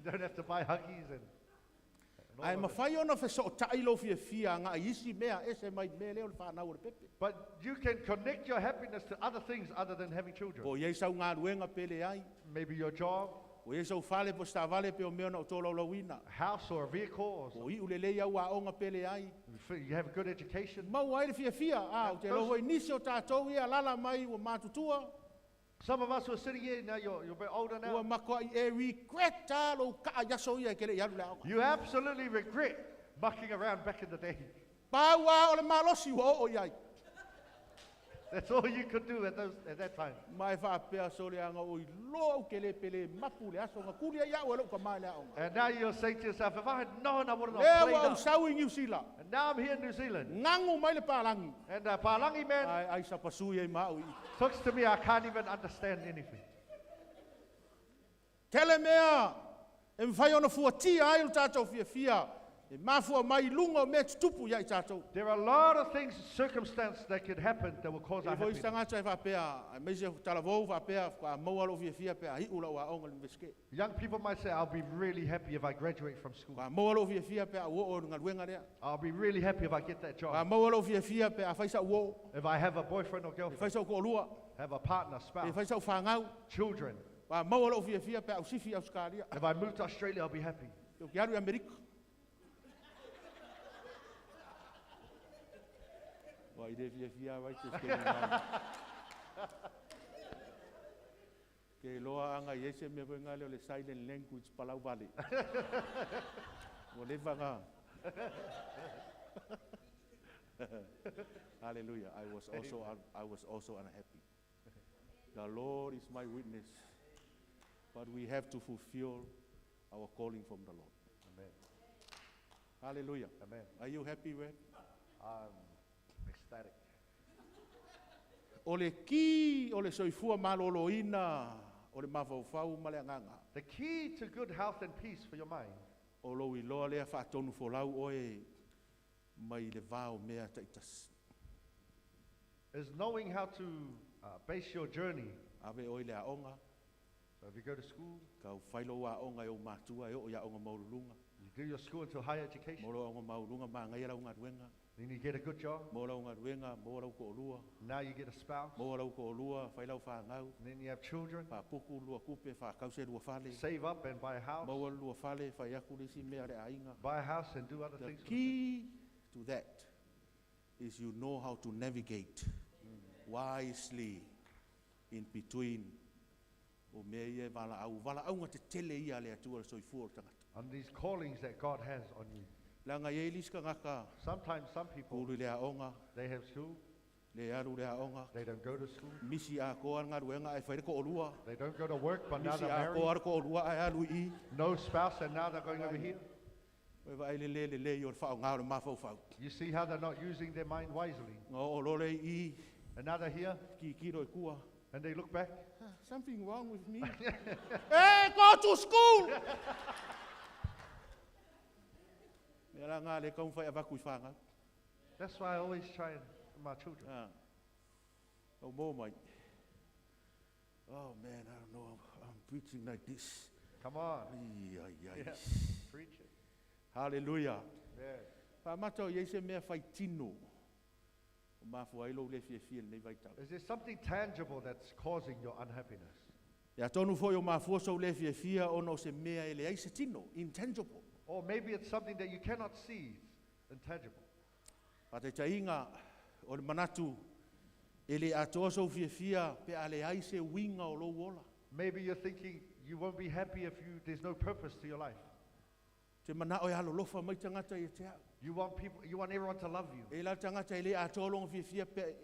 don't have to buy huggies and all Ai of it. mawhai ona wheso o tai lo fia fia ngā isi mea ese mai mea leo le whanau o le pepe. But you can connect your happiness to other things other than having children. Po iei sau ngā ruenga pele ai. Maybe your job, O iei sau whale po stavale pe o mea na o tō lauina. a house or a vehicle, or O i ule lei au a onga pele ai. something. You have a good education. Mau ai le fia fia. A, o te loho i nisi o tātou ia lala mai ua mātutua. Some of us who are sitting here now, you're a bit older Ua now. makoa i e regret a lo kaa yaso ia ke le ialu le aoga. You absolutely regret mucking around back in the day. Pāua o le malosi ua o o iai. That's all you could do at that time. Mai whaapea so le anga o i loa au ke le pele mapu le aso ngā kuri ai au e lou ka mai le aoga. And now you're saying to yourself, if I had known, I would have Le not played ua au up. sau i New Zealand. And now I'm here in New Zealand. Ngangu mai le pālangi. And Palangi man Ai, ai sapasui ai mau i. talks to me, I can't even understand anything. Tele mea, e mwhai ona fuatia ai o tātou fia fia. E mafua mai lunga o mea tutupu ia i tātou. There are a lot of things, circumstances that could happen that will cause E our foi happiness. tangata e whapea, ai meise talavou whapea, ka maua lo fia fia pea hiu lau a onga le universite. Young people might say, I'll be really happy if I graduate from school. Ka maua lo fia fia pea uo o ngā luenga lea. I'll be really happy if I get that Ka job. maua lo fia fia pea whaisa uo, If I have a boyfriend or e girlfriend, whaisa o ko'olua, have a partner, e spouse, whaisa o whangau. children. Ka maua lo fia fia pea au sifi au skaria. If I move to Australia, I'll be happy. Pe ou te alu i Amerika. Ua i le fiafia vai te te Ke iloa aga i ai se mea foi lea o le silent language palau vale. Ua leva na. Hallelujah. I was also unhappy. The Lord is my witness. But we have to fulfill our calling from the Lord. Amen. Hallelujah. Amen. Are you happy, Web? I'm ecstatic. O le ki o le soifua maloloina o le mafaufau ma le agaga. The key to good health and peace for your mind O lou iloa lea faatonu folau oe mai le va o mea taitasi. Is knowing how to base your journey. Ave oe i le aoga, So if you go to school, kau fai lou aoga e ou matua e oo i aoga maualuluga. You do your school until higher education, Mo lou aoga maualuluga magaia lau galuega. Then you get a good job. Mo lau galuega, mo lau toalua. Now you get a spouse, Mo lau toalua, fai lau fanau. And then you have children. Faapuku lua tupe, faakau se lua fale. Save up and buy a house. Maua le lua fale, fai atu le isi mea le aiga. Buy a house and do other The things for the key to that is you know how to navigate wisely in between o mea ia e valaau. Valaauga tetele ia a le Atua le soifua o le tagata. On these callings that God has on you. Leaga e i ai le isi tagata Sometimes some people, kulu i le aoga, they have school, le alu le aoga, they don't go to school, misi atoa le galuega ae fai le toalua, they don't go to work, but now misi they're married. atoa le toalua ae alu i i. No spouse, and now they're going over here. Oe vaai le le lelei o le faaaoga o le mafaufau. You see how they're not using their mind wisely. Nga oo loa lea i i, And now they're here, tilotilo i tua. And they look back. "Ah, something wrong with me." Hey, go to school! Mea la ngā le kaumawhai avatu i whāngau. That's why I always try and my children. Ah. Oh, more, mate. Oh, man, I don't know. I'm preaching like this. Come on. Ai, ai, ai. Yeah. Preach it. Hallelujah. Yeah. Whaamata o iai se mea whai tino. O mafua ai lou le fiafia lenei vaitau. Is there something tangible that's causing your unhappiness? Ia tonu foi o mafua sou le fiafia ona o se mea e leai se tino, intangible. Or maybe it's something that you cannot see, it's intangible. Faataitaiga o le manatu e le atoa sou fiafia pe a leai se uiga o lou ola. Maybe you're thinking you won't be happy if there's no purpose to your life. Te manao e alolofa mai tagata ia te au. You want people, you want everyone to love you. E la tagata e le atoa lona fiafia pe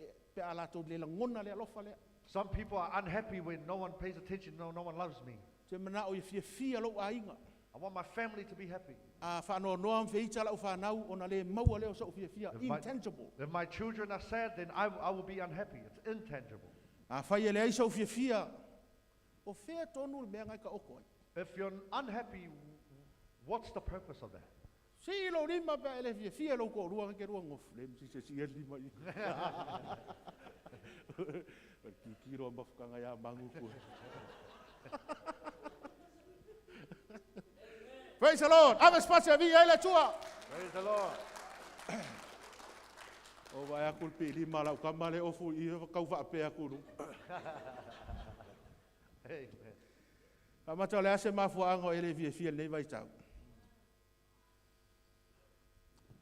a latou le lagona le alofa lea. Some people are unhappy when no one pays attention, no one loves me. Te manao e fiafia lou aiga. I want my family to be happy. A whaanoanoa mwheita lau whanau ona le maua leo sou fiafia, intangible. If my children are sad, then I will be unhappy. It's intangible. A whai e leai sou fiafia, o whea tonu le mea ngai ka oko ai. If you're unhappy, what's the purpose of that? Si lo lima pe e le fiafia lou toalua ke rua ngofu. Le msi se si e lima i. O kikiro mafukanga ia mangu kua. Praise the Lord. Ave spasi a via ele tua. Praise the Lord. O vai aku le pili ma lau kama le ofu i kau whaapea aku nu. Amen. Ka mata o le ase mafuaanga o e le fiafia lenei vaitau.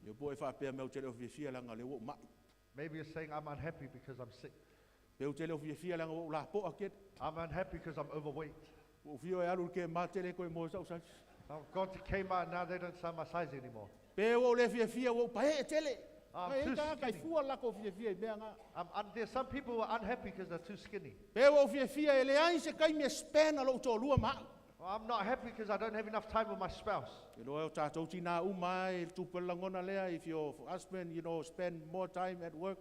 Ia po e whaapea mea o te leo fiafia leaga le ua ou mai. Maybe you're saying, "I'm unhappy because I'm sick." Pe ou te le o fiafia leaga ua ou lapoa kete. I'm unhappy because I'm overweight. Ua ou fio e alu i le Kmart e le koe mo sau size. I've gone to Kmart, now they don't sell my size anymore. Pe ua ou le fiafia ua ou paee tele. I'm Kai too e kai skinny. fua lako fiafia i mea ngā. There's some people who are unhappy because they're too skinny. Pe ua ou fiafia e leai se taimi e spend a lou toalua ma au. Well, I'm not happy because I don't have enough time with my spouse. E loa o tātou tina uma e tupu le lagona lea, if your husband spend more time at work,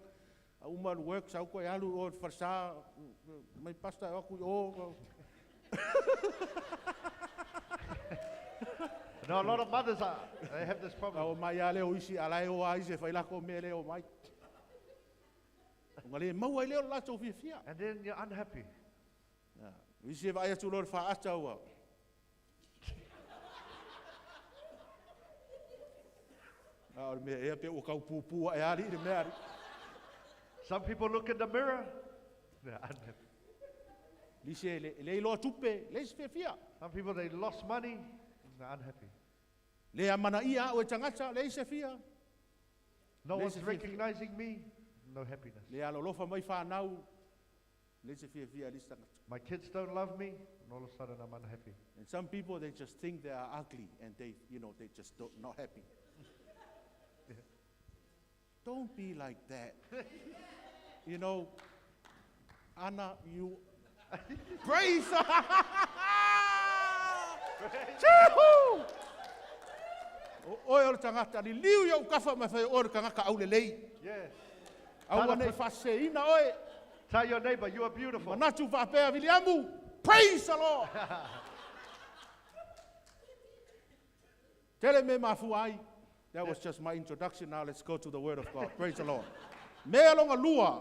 a uma at work, sau koe alu o falesa, mai pastor e aku i o. No, a lot of mothers are, they have this problem. Ka o mai a leo isi, ala e o a isi, e whai lako me leo mai. O ngā le maua i leo latou fiafia. And then you're unhappy. Ja. Isi e vaai atu loa le whaata ua. A o le mea ea pe ua kau pupua e ali i le mea ari. Some people look in the mirror, they're unhappy. Lisi e le, le iloa tupe, le isi fiafia. Some people, they lost money, they're unhappy. Le amanaia a'u e tagata, leai se fia. No Le one's se fiafia. recognizing me. No happiness. Le alolofa mai fanau, leai se fiafia a le isi tagata. My kids don't love me, and all of a sudden I'm unhappy. And some people, they just think they are ugly and they, they just don't, not happy. Don't be like that. Anna, you praise. Tee-hoo! O oe o le tagata, liliu i ou kafa ma fai o le tagata aulelei. Yes. Aua nei faaseseina oe. Tell your neighbor you are beautiful. Manatu faapea Viliamu, praise the Lord. Tele me mafua ai. That was just my introduction. Now let's go to the word of God. Praise the Lord. Mea longa lua.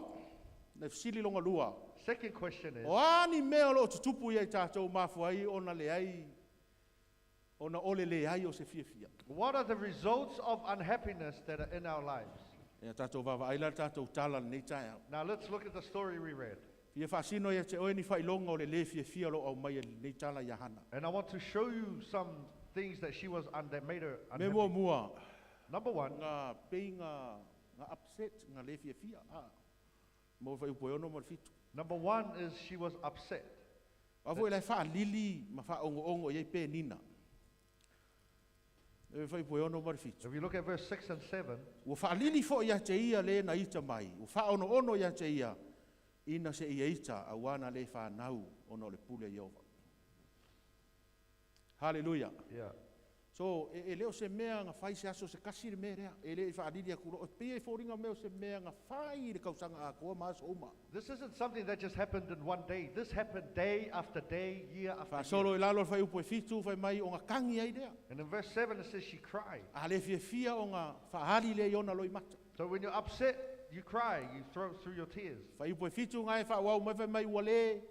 Le fesili longa lua. Second question is, O a ni mea o loo tutupu ia i tātou mafua ai ona leai, ona o le leai o se fiafia. What are the results of unhappiness that are in our lives? Ia tātou vaavaai la le tātou tala lenei taeao. Now let's look at the story we read. Fia faasino ia te oe ni faailoga o le lē fiafia o loo aumai e lenei tala ia Hana. And I want to show you some things that she was that made her Me unhappy. muamua. Number one. Nga pei nga, nga upset, nga lē fiafia. Ah. Mo fuaiupu e 6 ma le 7. Number one is she was upset. A foi la e faalili ma faaogo'ogo i ai Penina. E fuaiupu e 6 ma le 7. If you look at verse 6 and 7. Ua faalili fo'i ia te ia lē na ita mai. Ua faaonoono ia te ia ina se ia ita auā na lē fanau ona o le pule a Ieova. Haleluia. Yeah. So, e, e le o se mea na fai se aso se tasi le mea lea. E le i faalili atu loa. E pei e foliga mai o se mea na fai i le tausaga atoa ma aso uma. This isn't something that just happened in one day. This happened day after day, year after Faasolo year. i lalo le fuaiupu e 7, fai mai ona tagi ai lea. And in verse 7 it says she cried. A le fiafia ona faali lea i ona loimata. So when you're upset, you cry, you throw through your tears. Fuaiupu e 7 nga e faaauau mai fai mai ua le,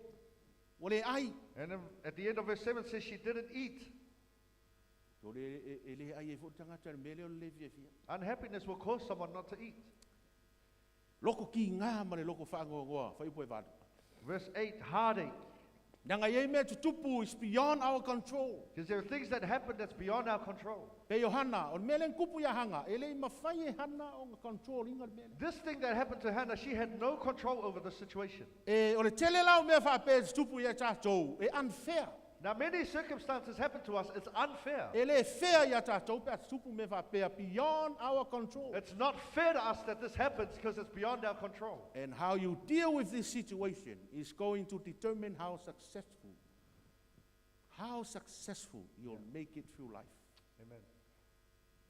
ua le ai. And then at the end of verse 7 it says she didn't eat. O le, e, e le ai ai fo'i le tagata i le mea lea o le lē fiafia. Unhappiness will cause someone not to eat. Loko kigā ma le loko faanoanoa, fuaiupu e 8. Verse 8, heartache. Leaga e i ai mea tutupu is beyond our control. Because there are things that happen that's beyond our control. Pei o Hana, o le mea lea na tupu ia Hana, e le i mafai e Hana ona control ina le mea lea. This thing that happened to Hannah, she had no control over the situation. E, o le tele la o mea faapea e tutupu ia tātou, e unfair. Now many circumstances happen to us, it's unfair. E le fair ia tātou pe a tutupu mea faapea beyond our control. It's not fair to us that this happens because it's beyond our control. And how you deal with this situation is going to determine how successful you'll make it through life. Amen.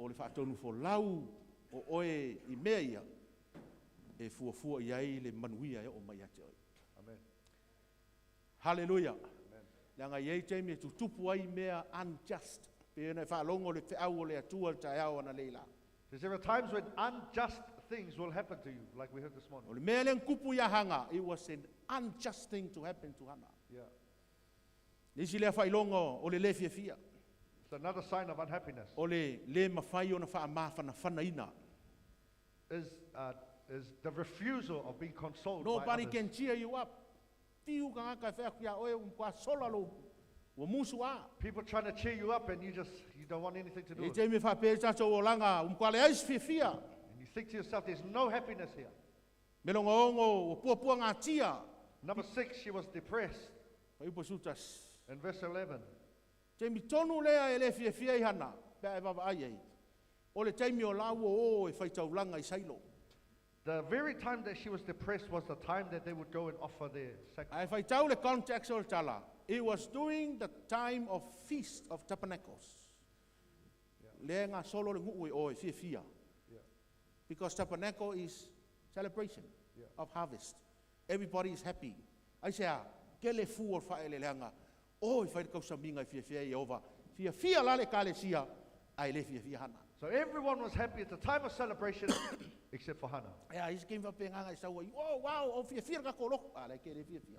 O le faatonufolau o oe i mea ia, e fuafua i ai le manuia e oo mai ia te oe. Amen. Hallelujah. Leaga e i ai taimi e tutupu ai mea unjust. Pei ona e faalogo le feau o le Atua i le taeao analeila. Because there are times when unjust things will happen to you, like we heard this morning. O le mea lea na tupu ia Hana, it was an unjust thing to happen to Hana. Yeah. Le isi lea faailoga o le lē fiafia. It's another sign of unhappiness. O le lē mafai ona faamafanafanaina. Is, is the refusal of being consoled by Nobody others. can cheer you up. Fiu tagata e fai atu ia oe, ua matua sola lou, ua musu a. People trying to cheer you up and you just, you don't want anything to do E with it. taimi e faapea ai tatou olaga, ua matua leai se fiafia. And you think to yourself, there's no happiness here. Me logogogo, ua puapuagatia. Number 6, she was depressed. Fuaiupu e 11. In verse 11. Taimi tonu lea e le fiafia ai Hana, pe a e vaavaai ai. O le taimi o la ua o e faitaulaga i Sailo. The very time that she was depressed was the time that they would go and offer their sacrifice. Ae faitau le context o le tala. It was during the time of Feast of Tabernacles. Lea e gasolo le nuu e o e fiafia. Because tabernacle is celebration of harvest. Everybody is happy. Aisea, tele fua o le faaeleeleaga, o e fai le kausamiga e fiafia ai Ieova. Fiafia la le ekalesia, ae le fiafia Hana. So everyone was happy at the time of celebration except for Hannah. Ea, isi taimi faapena e sau ai, oh, wow, o fiafia le tatou lotu. A la e ke le fiafia.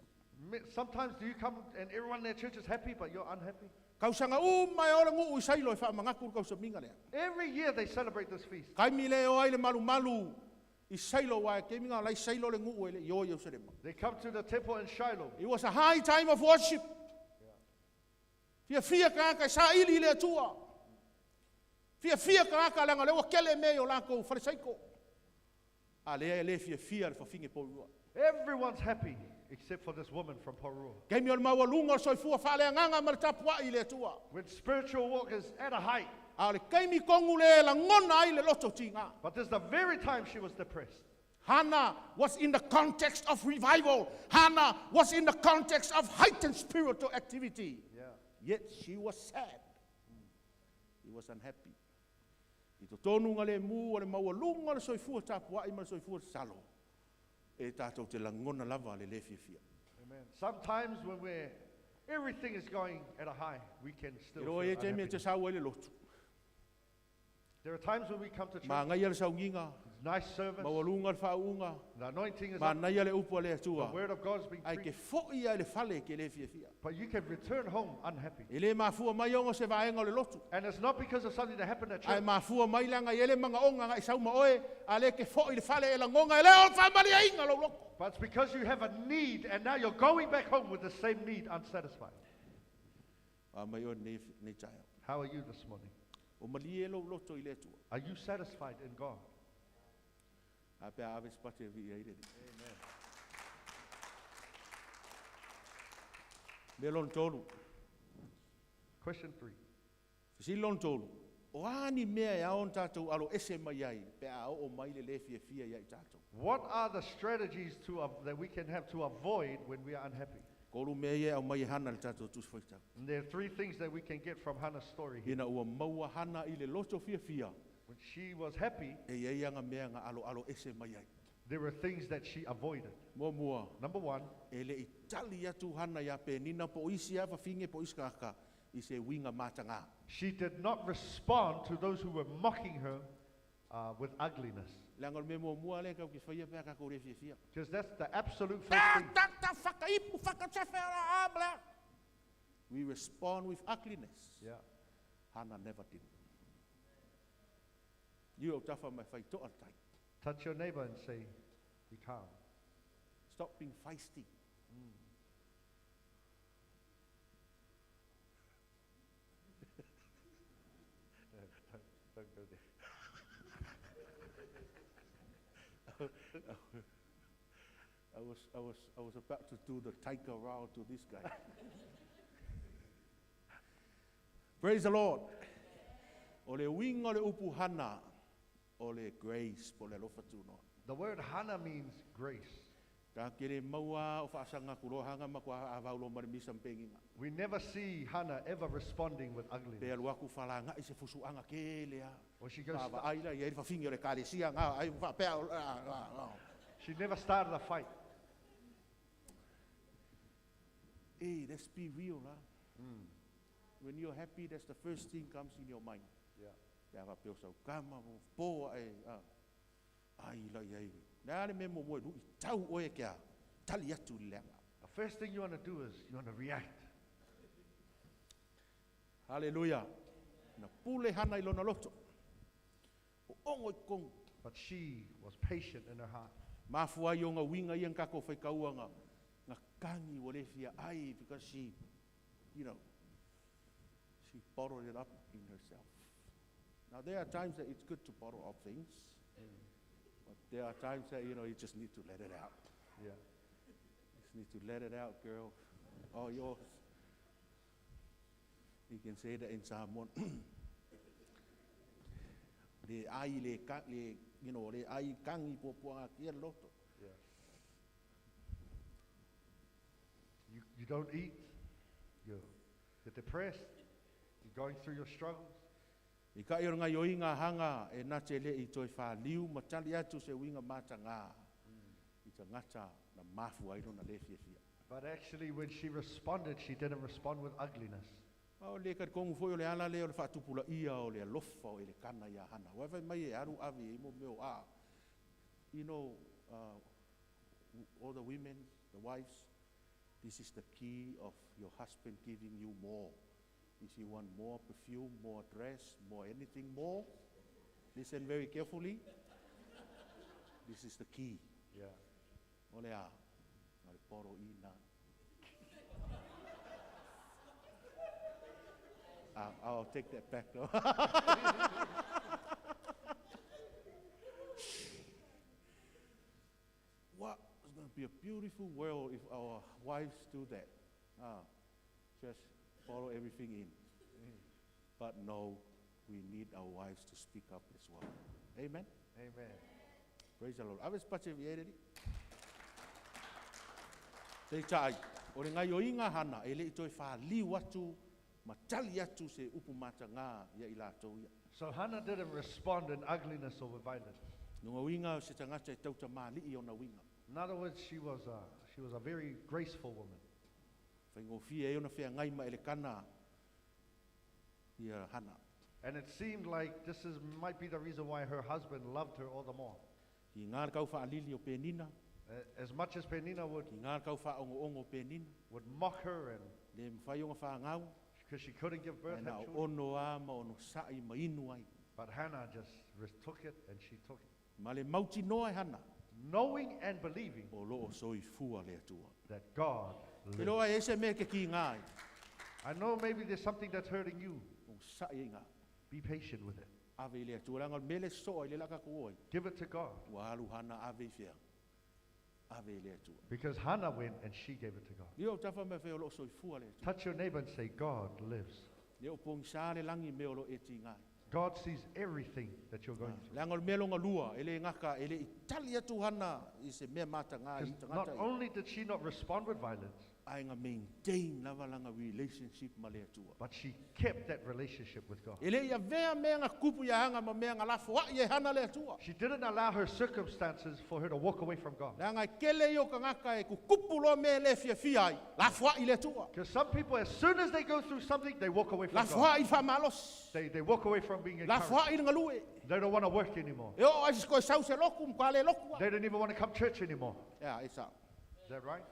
Sometimes do you come and everyone in their church is happy, but you're unhappy? Tausaga uma e o le nuu i Sailo e faamanatu le kausamiga lea. Every year they celebrate this feast. Taimi lea e o ai le malumalu i Sailo, aua e taimi na o la i Sailo le nuu e le i o i Ierusalema. They come to the temple in Shiloh. It was a high time of worship. Fiafia tagata e saili i le Atua. Fiafia tagata leaga o lea ua tele mea i o latou falesaiko. A lea e le fiafia le fafine Porirua. Everyone's happy except for this woman from Porirua. Taimi o le maualuga o le soifua faaleagaga ma le tapuai i le Atua. When spiritual walk is at a height, A o le taimi tonu lea e lagona ai le loto tiga. but this is the very time she was depressed. Hannah was in the context of revival. Hannah was in the context of heightened spiritual activity. Yeah. Yet she was sad. She was unhappy. I totonu nga le mu o le maualuga o le soifua tapuai ma le soifua tatalo. E tatou te lagona lava le le fiafia. Amen. Sometimes when we're everything is going at a high, we can still E roa feel e te mea unhappy. te sau ai le lotu. There are times when we come to church, Manaia le sauniga, it's nice service, maualuga le faauuga, the anointing is up, manaia le upu a le the Atua. word of God's been Ae ke preached, foi ai le fale ke le fiafia. but you can return home unhappy. E le mafua mai ona o se vaega o le lotu. And it's not because of something that happened at Ae church. mafua mai leaga i ele magaoga agai sau ma oe, a le ke foi le fale e lagoga e le o le faamaliaina lou loto. But it's because you have a need and now you're going back home with the same need unsatisfied. A mai oe nei, nei taeao. How are you this morning? O malie lou loto i le Atua. Are you satisfied in God? A pe a ave se pate vi ai le Alii. Amen. Mea lona tolu. Question 3. Fesili lona tolu. O a ni mea e ao ona tatou aloese mai ai pe a oo mai le le fiafia ia i tatou. What are the strategies that we can have to avoid when we are unhappy? Tolu mea ia e aumai e Hana i le tatou Tusi Faitau. And there are three things that we can get from Hannah's story here. Ina ua maua Hana i le loto fiafia, When she was happy, e iai aga mea na aloaloese mai ai. there were things that she avoided. Muamua, Number one, e le i tali atu Hana ia Penina po o isi a fafine po o isi tagata i se uiga mataga. she did not respond to those who were mocking her with ugliness. Leaga o le mea muamua lea tatou te faia pe a tatou le fiafia. Because that's the absolute first Ta, thing. ta, ta, whakaipu, whakatefe, ara, a, bla. We respond with ugliness. Yeah. Hana never did. You o tafa mai whai to'a tai. Touch your neighbor and say, be calm. Stop being feisty. No, don't go there. I was about to do the tiger round to this guy. Praise the Lord. O le uiga o le upu Hana, o le grace, po o le alofa tunoa. The word Hana means grace. Ta kere maua o whaasanga kurohanga ma kua avaulo ma le misa mpenginga. We never see Hana ever responding with Pe ugliness. alu aku whalanga i se fusuanga ke lea. Or she goes, Wa ai la i ai whawhingi o le kalesia ngā ai whapea o la, la, la. she never started a fight. Hey, let's be real la. When you're happy, that's the first thing comes in your mind. Yeah. Pe a whapeo sau kama, mo po ai, a. Ai la i ai. Nā le me mo mo e lui tau oe kia tali atu le leaga. The first thing you want to do is you want to react. Hallelujah. Na pule Hana i lona loto. O ongo i kongu. But she was patient in her heart. Mafua ai o ngā uiga ia ngā whai kaua ngā, ngā kangi o le fia ai because she, you know, she bottled it up in herself. Now there are times that it's good to bottle up things, but there are times that, you know, you just need to let it out. Yeah. You just need to let it out, girl. All yours. You can say that in Samoan. Le ai le ka, le, you know, le ai kangi puapuanga kia loto. Yeah. You don't eat. You're depressed. You're going through your struggles. I ka i o ngā ioi ngā hanga e nā te le i toi whāliu ma tali atu se uiga matagā. I ta ngata na mafu ai rona le fiafia. But actually, when she responded, she didn't respond with ugliness. A o le ka kongu foi o le ala le o le whaatupula ia o le alofa o ele kana ia hana. Wai whai mai e aru avi e mo meo a. You know, all the women, the wives, this is the key of your husband giving you more. If you want more perfume, more dress, more anything more, listen very carefully. This is the key. Yeah. O le a, o le poro ina. I'll take that back though. What is going to be a beautiful world if our wives do that. Just follow everything in. But no, we need our wives to speak up as well. Amen? Amen. Praise the Lord. Ave space vi e Te tai, o le ngai o inga hana, e le i toi whāliu atu, ma tali atu se upu mata ngā ia i lātou ia. So Hannah didn't respond in ugliness or with violence. Nunga winga o se tangata e tauta maali'i ona winga. In other words, she was a very graceful woman. Whaingofia e ona whea ngai ma ele kana ia Hana. And it seemed like this might be the reason why her husband loved her all the more. Ki ngā kau whaalili o Penina, As much as Penina ki ngā kau whaongo o Penina, would mock her and le mwhai o ngā whaangau, because she couldn't give birth, e have nā children. ono a ma ono sa'i ma inu ai. But Hannah just took it and she took it. Ma le mauti noa e Hana, Knowing and believing o loo soifua le atua. that God Te lives. loa e se mea ke ki ngā ai, I know maybe there's something that's hurting you. o sa'i e ngā. Be patient with it. Ave i le atua, langa mele soa i le laka kuoi. Give it to God. Ua alu Hana ave i whia. Ave i le atua. Because Hannah went and she gave it to God. Leo tafa me whea o loo soifua le atua. Touch your neighbor and say, God lives. Leo pongi sa le langi me o lo e ti ngai. God sees everything that you're going through. Leanga o le mea longa lua, e le ngaka, e le i tali atu hana i se mea mata ngā i Because not tangata i. only did she not respond with violence, Ai ngā maintain lava langa relationship ma le atua. but she kept that relationship with God. E le ia vea mea ngā kupu ia hanga ma mea ngā lafo ai e hana le atua. She didn't allow her circumstances for her to walk away from God. Leanga e kele i o ka ngaka e kukupu loa mea le fia fia ai, lafo ai le atua. Because some people, as soon as they go through something, they walk away from Lafo God. ai i whamalosi. They walk away from being encouraged. Lafo ai i ngalue. They don't want to work anymore. E o ai siko e sau se loku, mkwa le loku. They don't even want to come church anymore. Ia, e sa. Is that right?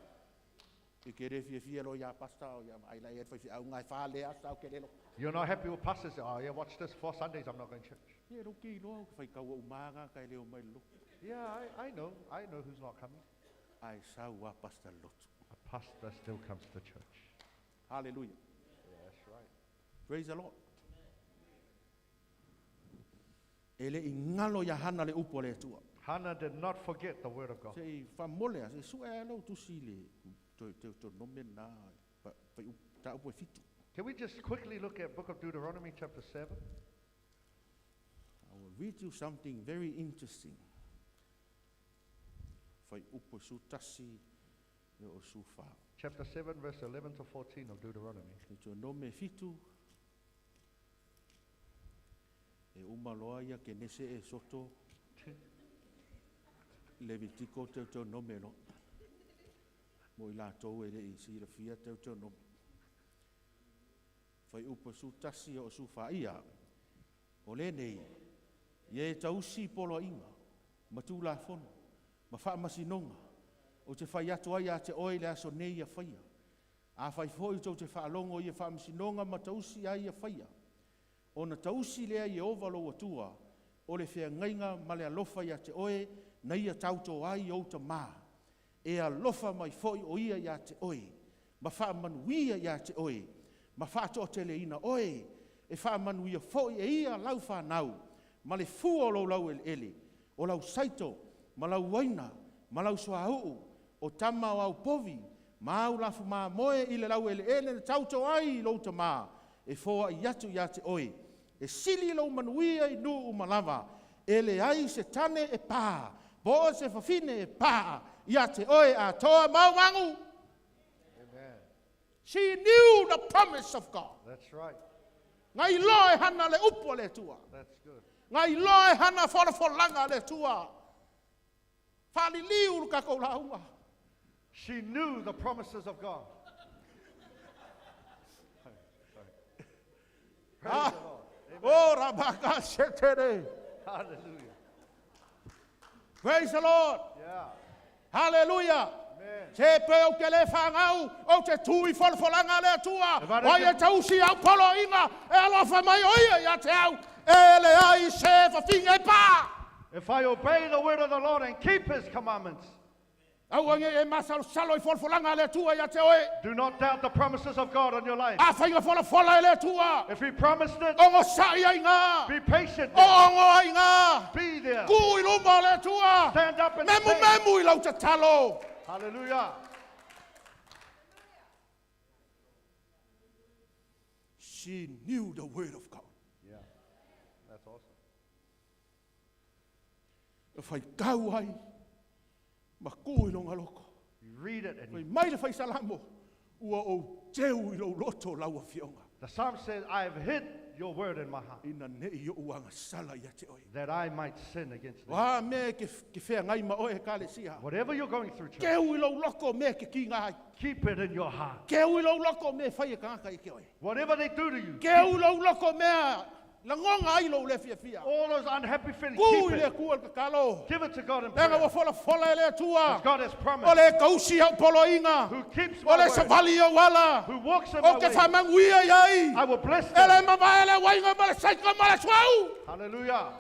I ke re fia fia lo ia pasta o ia mai lai e whai au ngai wha le a sau ke le lo. You're not happy with pastors. Oh, yeah, watch this. 4 Sundays, I'm not going to church. Ie ro ki loa, whai kau au maga kai leo mai lo. Yeah, I know. I know who's not coming. Ai sau a pasta lotu. A pastor still comes to church. Hallelujah. Yeah, that's right. Praise the Lord. E le i ngalo ia hana le upo le atua. Hannah did not forget the word of God. Se i whamole a, se sua e lau tusi le te nome nā, pa, pa, ta upo e fitu. Can we just quickly look at Book of Deuteronomy chapter 7? I will read you something very interesting. Whai upo su tasi e o su wha. Chapter 7, verse 11 to 14 of Deuteronomy. E tō nome fitu. E uma loa ia ke nese e soto. Levitiko te tō nome no. Mo i lātou e le i sira fia te tō nome. Whai upo su tasi o su wha ia. O le nei, ia e tausi polo inga, ma tū la fono, ma wha masinonga, o te whai atu ai a te oe le aso nei ia whaia. A whai foi tau te whaalongo ia wha masinonga ma tausi ai ia whaia. O na tausi lea i ova lo atua, o le whea ngainga ma le alofa ia te oe, na ia tauto ai o ta mā. E alofa mai foi o ia ia te oe, ma wha manuia ia te oe, ma wha toatele ina oe, e wha manuia foi e ia lau whanau, ma le fua o lau lau ele ele, o lau saito, ma lau waina, ma lau suauu, o tama o au povi, ma au lafu maa moe i le lau ele ele, na tauto ai i lou tamā, e foa i atu ia te oe, e sili lau manuia i nuu malava, e le ai se tane e pā, po se whawhine e pā, ia te oe a toa mau mangu. Amen. She knew the promise of God. That's right. Ngai loa e hana le upo le tua. That's good. Ngai loa e hana whalafolanga le tua. Whaliliu ka kou launga. She knew the promises of God. Sorry. Praise the Lord. Amen. Oh, Rabaka setere. Hallelujah. Praise the Lord. Yeah. Hallelujah. Amen. Se pe o ke le whangau, o te tui whalafolanga le atua. E vare Oi e te- tausi au polo inga, e alofa mai o ia ia te au, e le ai se whawhinga e pā. If I obey the word of the Lord and keep his commandments, Aua nei e masalosalo i folafolaga a le Atua ia te oe. Do not doubt the promises of God on your life. Afai na folafola e le Atua, If He promised it, ogosaʻi ai iina. be patient there. Oogo ai iina. Be there. Ku i luma o le Atua. Stand up and stand. Memumemu i lau tatalo. Hallelujah. She knew the word of God. Yeah. That's awesome. E faitau ai ma ku i lona loko. You read it and Fai you, mai le Faisalamo, ua ou teu i lou loto lau Afioga. the psalm says, I have hid your word in my heart Ina nei oʻu agasala ia te oe. that I might sin against thee. O a mea e ke, ke feagai ma oe Ekalesia. Whatever you're going through, church, Keu i lou loko mea e ke kiga ai. keep it in your heart. Keu i lou loko mea e fai e kānaka ia te oe. Whatever they do to you, Keu i lou loko mea lagona ai lou le fiafia. all those unhappy feelings, Ku keep i le it. Atua le tatalo. Give it to God in Leaga ua prayer. folafola e le Atua. Because God has O promised, le kausi au poloaiga. who keeps O my le word, savali au ala. who walks in my O ke way, faamanuia i ai. I will bless E le them. mavae le uaiga ma le saika ma le suaū. Hallelujah.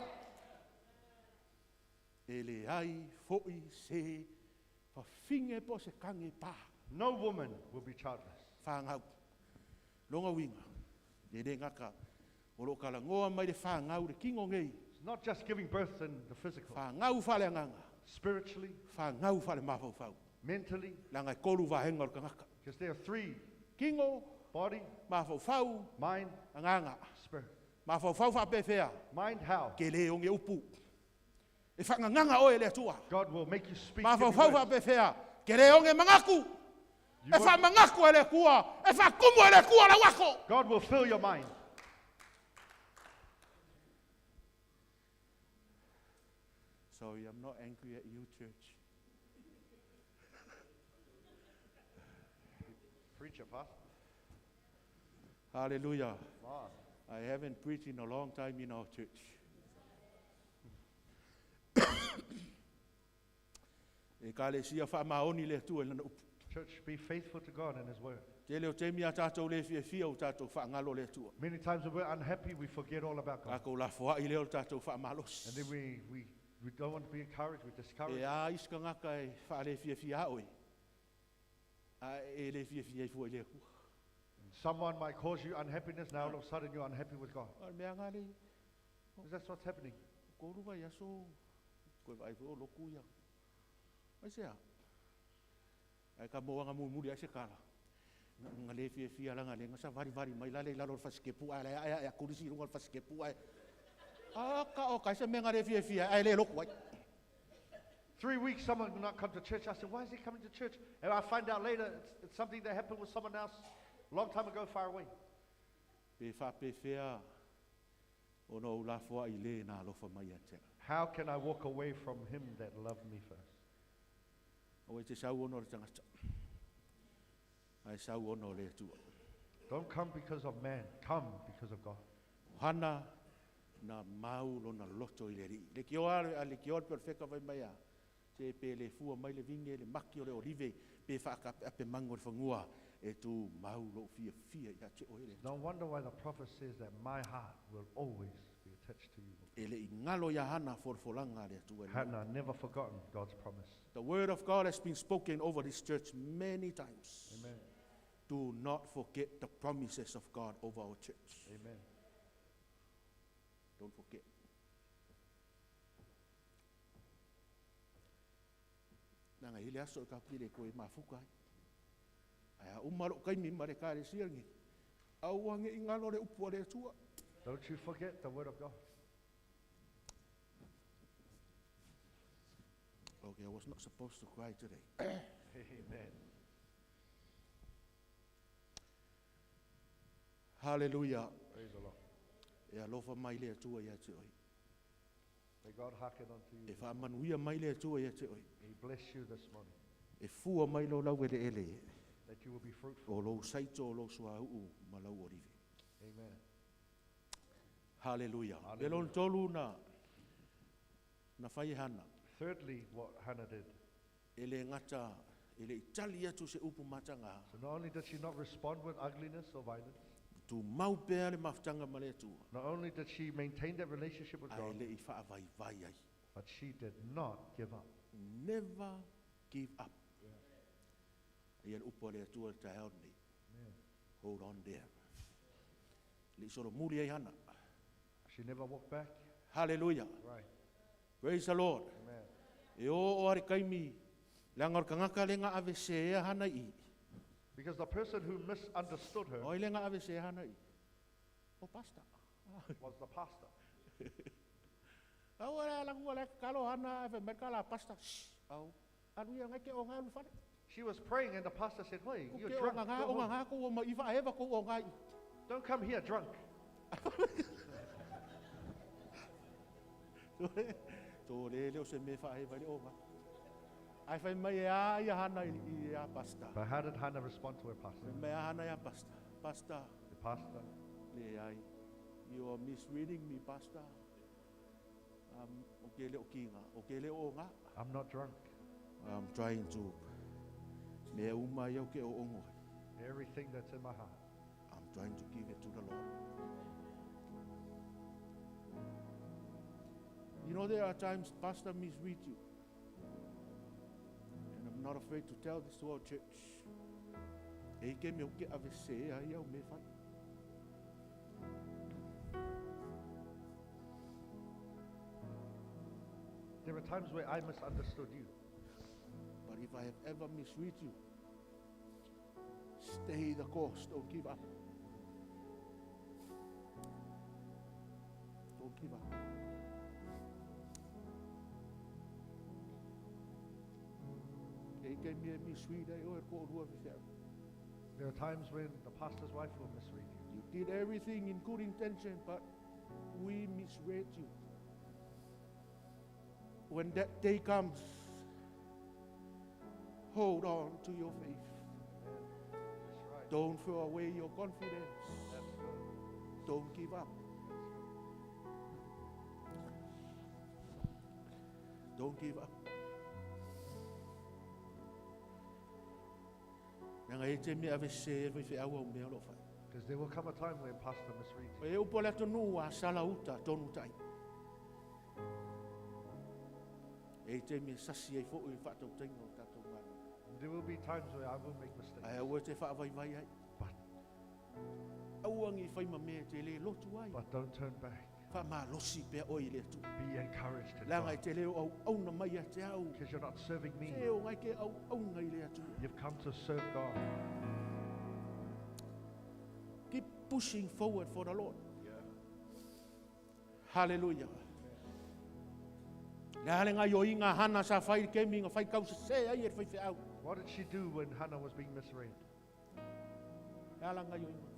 E leai foʻi se fafine po o se kage pa. No woman will be childless. Fanau. Lona uiga. E le gata. O loo talanoa mai le fanau le tino nei. It's not just giving birth in the physical, Fanau faaleagaga. spiritually, Fanau faalemafaufau. mentally, Leaga e tolu vaega o le tagata. because there are three: Tino, body, mafaufau, mind, agaga. spirit. Mafaufau faapefea. Mind, how? Ke le oge upu. E faagagaga oe e le Atua. God will make you speak. Give you Mafaufau words. faapefea. Ke le oge manatu. You E won't- faamanatu e le Atua. E faakumu e le Atua lau aso. God will fill your mind. Sorry, I'm not angry at you, church. Preach it, Pastor. Hallelujah. Man. I haven't preached in a long time in our church. Ekalesia faamaoni i le Atua i lana upu. Church, be faithful to God and His word. Tele o taimi a tatou le fiafia ua tatou faagalo le Atua. Many times when we're unhappy, we forget all about God. Tatou lafoai lea o le tatou And faamalosi. then we don't want to be encouraged, we're E discouraged. a isi tagata e faalefiafia oe. A e le fiafia ai fua i le Atua. Someone might cause you unhappiness, now all of a sudden you're unhappy with God. O le mea nga le Because that's what's happening. tolu vaiaso koe vaai foi o loku ia. Ai se a? Ai ka moaga mulimuli ai se kala. Nga le fiafia laga le ga savalivali mai la le i lalo o le fasikepu ae le ae ae akulisi i luga o le fasikepu ae. A ka o kai se mea nga le fiafia ae le loku ai. 3 weeks, someone will not come to church. I said, "Why is he coming to church?" And I find out later it's something that happened with someone else long time ago, far away. Pe faapefea ona ou lafoai i le na alofa mai ia te au. How can I walk away from him that loved me first? Aua e te sau ona o le tagata. Ae sau ona o le Atua. Don't come because of man, come because of God. O Hana na mau lona loto i le Alii. Le kioa a le kioa le perofeka fai mai a. Se pe le fua mai le vine le maki o le olive pe whaakape mago le fanua e tumau lou fiafia ia te oe le. No wonder why the prophet says that my heart will always be attached to you. E le i galo ia Hana folafolaga a le Atua. Hannah never forgotten God's promise. The word of God has been spoken over this church many times. Amen. Do not forget the promises of God over our church. Amen. Don't forget. Leaga e i ai le aso e tatou te le toe mafuta ai. Ae a uma lou taimi ma le Ekalesia lenei. Aua ne i galo le upu a le Atua. Don't you forget the word of God. Okay, I was not supposed to cry today. Amen. Hallelujah. Praise the Lord. E alofa mai le Atua ia te oe. May God hearken unto E you. faamanuia mai le Atua ia te oe. He bless you this morning, E fua mai lou laueleele. that you will be fruitful. O lou saito o lou suauu ma lau olive. Amen. Hallelujah. Hallelujah. Le lona tolu na fai e Hana. Thirdly, what Hannah did. E le gata, e le i tali atu se upu mataga. So not only did she not respond with ugliness or violence, Tumau pea le mafutaga ma le Atua. not only did she maintain that relationship with Ae God, le i faavaivai ai. but she did not give up. Never give up. Ia le upu a le Atua i le taeao lenei. Hold on there. Le i solomuli ai Hana. She never walked back. Hallelujah. Right. Praise the Lord. Amen. E o o are kaimi, leaga o le kangaka le nga ave se ea Hana i. Because the person who misunderstood her O ai le nga ave se ea Hana i. O pastor. was the pastor. Au ala la ngua le kalo Hana ave me kala pastor. Shh. Au. Alu ia ngai ke o ngai lu fale. She was praying, and the pastor said, Hey, Ku you're ke o drunk. nga Go o home. nga ko o ma iwa eva ko o ngai. Don't come here drunk. Tō le le o se me wha e vai le o ngā. Ai whai mai e a ia Hana i a pastor. But how did Hannah respond to her pastor? Whai mai a Hana i a pastor. Pastor, The pastor, le ai. You are misreading me, pastor. O ke le o ki ngā. O ke le o ngā. I'm not drunk. I'm trying to me uma iau ke o ongo. Everything that's in my heart. I'm trying to give it to the Lord. You know, there are times pastor misreads you. And I'm not afraid to tell this to our church. E ke me o ke ave se ai au me whai. There are times where I misunderstood you. But if I have ever misread you, stay the course. Don't give up. Don't give up. E ke me misread ai o e ko rua whiwhea. There are times when the pastor's wife will misread you. You did everything in good intention, but we misread you. When that day comes, hold on to your faith. Amen. That's right. Don't throw away your confidence. That's good. Don't give up. Don't give up. Nanga e te mea ave se e vai au au mea lo whai. Because there will come a time when pastor misreads you. E upo le atu a sala uta tonu tai. E te mea sasi ai fo i whaatau tainga o tātou ngāna. There will be times where I will make mistakes. Ai au e te whaawai vai ai. But, Auangi whai ma mea te le lotu ai. but don't turn back. Wha mā losi pea oi le atu. Be encouraged in Langa i God. te leo au auna mai a te au. Because you're not serving me. Te o ngai ke au aunga i le atu. You've come to serve God. Keep pushing forward for the Lord. Yeah. Hallelujah. Le hale ngā ioi ngā hana sa whai ke mi ngā whai kau se se ai e whai whi au. What did she do when Hannah was being misread? Le ala ngā ioi ngā whai.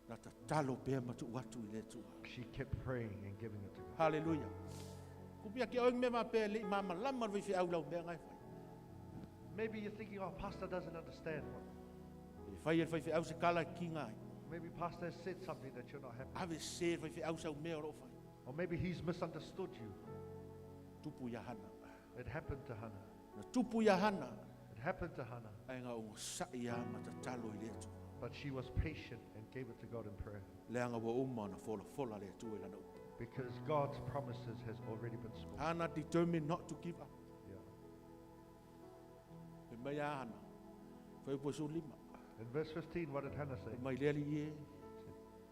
Na tatalo pea matu atu i le atua. She kept praying and giving it to God. Hallelujah. Kupia ke oing me ma pea le mama lama whai whi au lau mea ngai whai. Maybe you're thinking, oh, pastor doesn't understand. What. E whai e whai whi au se kala ki ngai. Maybe pastor has said something that you're not happy. Ave se whai whi au sau mea ro whai. Or maybe he's misunderstood you. Tupu ia Hana. It happened to Hannah. Na tupu ia Hana. It happened to Hannah. Ai ngā ungo sa ia matatalo i le atua. But she was patient and gave it to God in prayer. Leanga wa uma na fola fola le atua i lana upu. Because God's promises has already been spoken. Hana determined not to give up. Yeah. Pe mai a Hana. Whai upo su lima. In verse 15, what did Hannah say? Pe mai lea li e.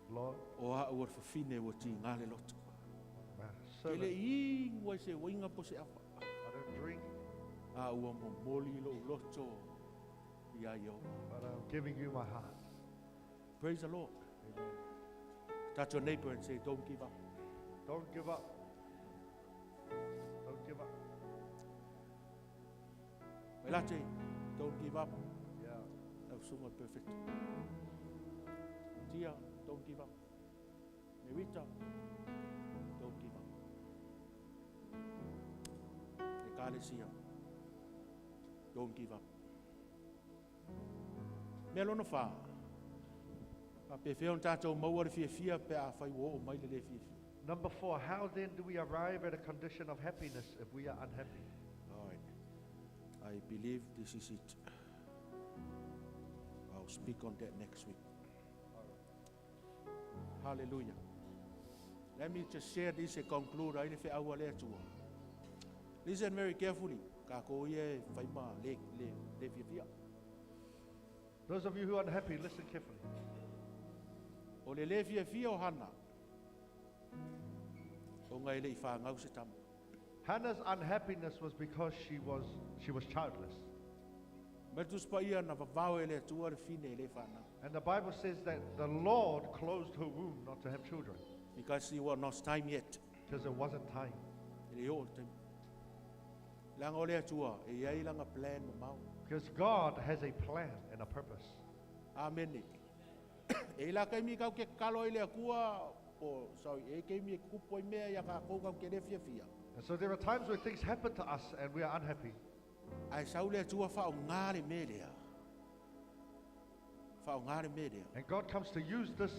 Lord, O a ua whawhine ua ti ngā le loto. my Ke le servant, ingua se wainga po se awa. I don't drink, A ua momoli lo loto ia iau. but I'm giving you my heart. Praise the Lord. Amen. Touch your neighbor and say, don't give up. Don't give up. Don't give up. Melate, don't give up. Yeah. Au sunga perfect. Tia, don't give up. Merita, don't give up. Ekalesia, don't give up. Mea lona wha. A pe whio tātou maua le fia pe a whai o mai le le fia. Number 4, how then do we arrive at a condition of happiness if we are unhappy? All right. I believe this is it. I'll speak on that next week. Hallelujah. Let me just share this and conclude. Ai le whe aua le atua. Listen very carefully. Ka ko ia e whaima le, le, le fia fia. Those of you who are unhappy, listen carefully. O le le fia fia o Hana. O ngai le i whāngau se tama. Hannah's unhappiness was because she was childless. Mai tu spa ia na vavao e le atua le fine e le whānau. And the Bible says that the Lord closed her womb not to have children Because it was not time yet. because it wasn't time. E le o le taimi. Langa o le atua, e iai langa plan ma mau. Because God has a plan and a purpose. Amen. E la kai mi kau ke kalo i le akua, o, sorry, e kei mi e kupo i mea ia ka kou kau ke le fia fia. And so there are times where things happen to us and we are unhappy. Ai sau le atua whao ngā le me lea. Whao ngā le me lea. And God comes to use this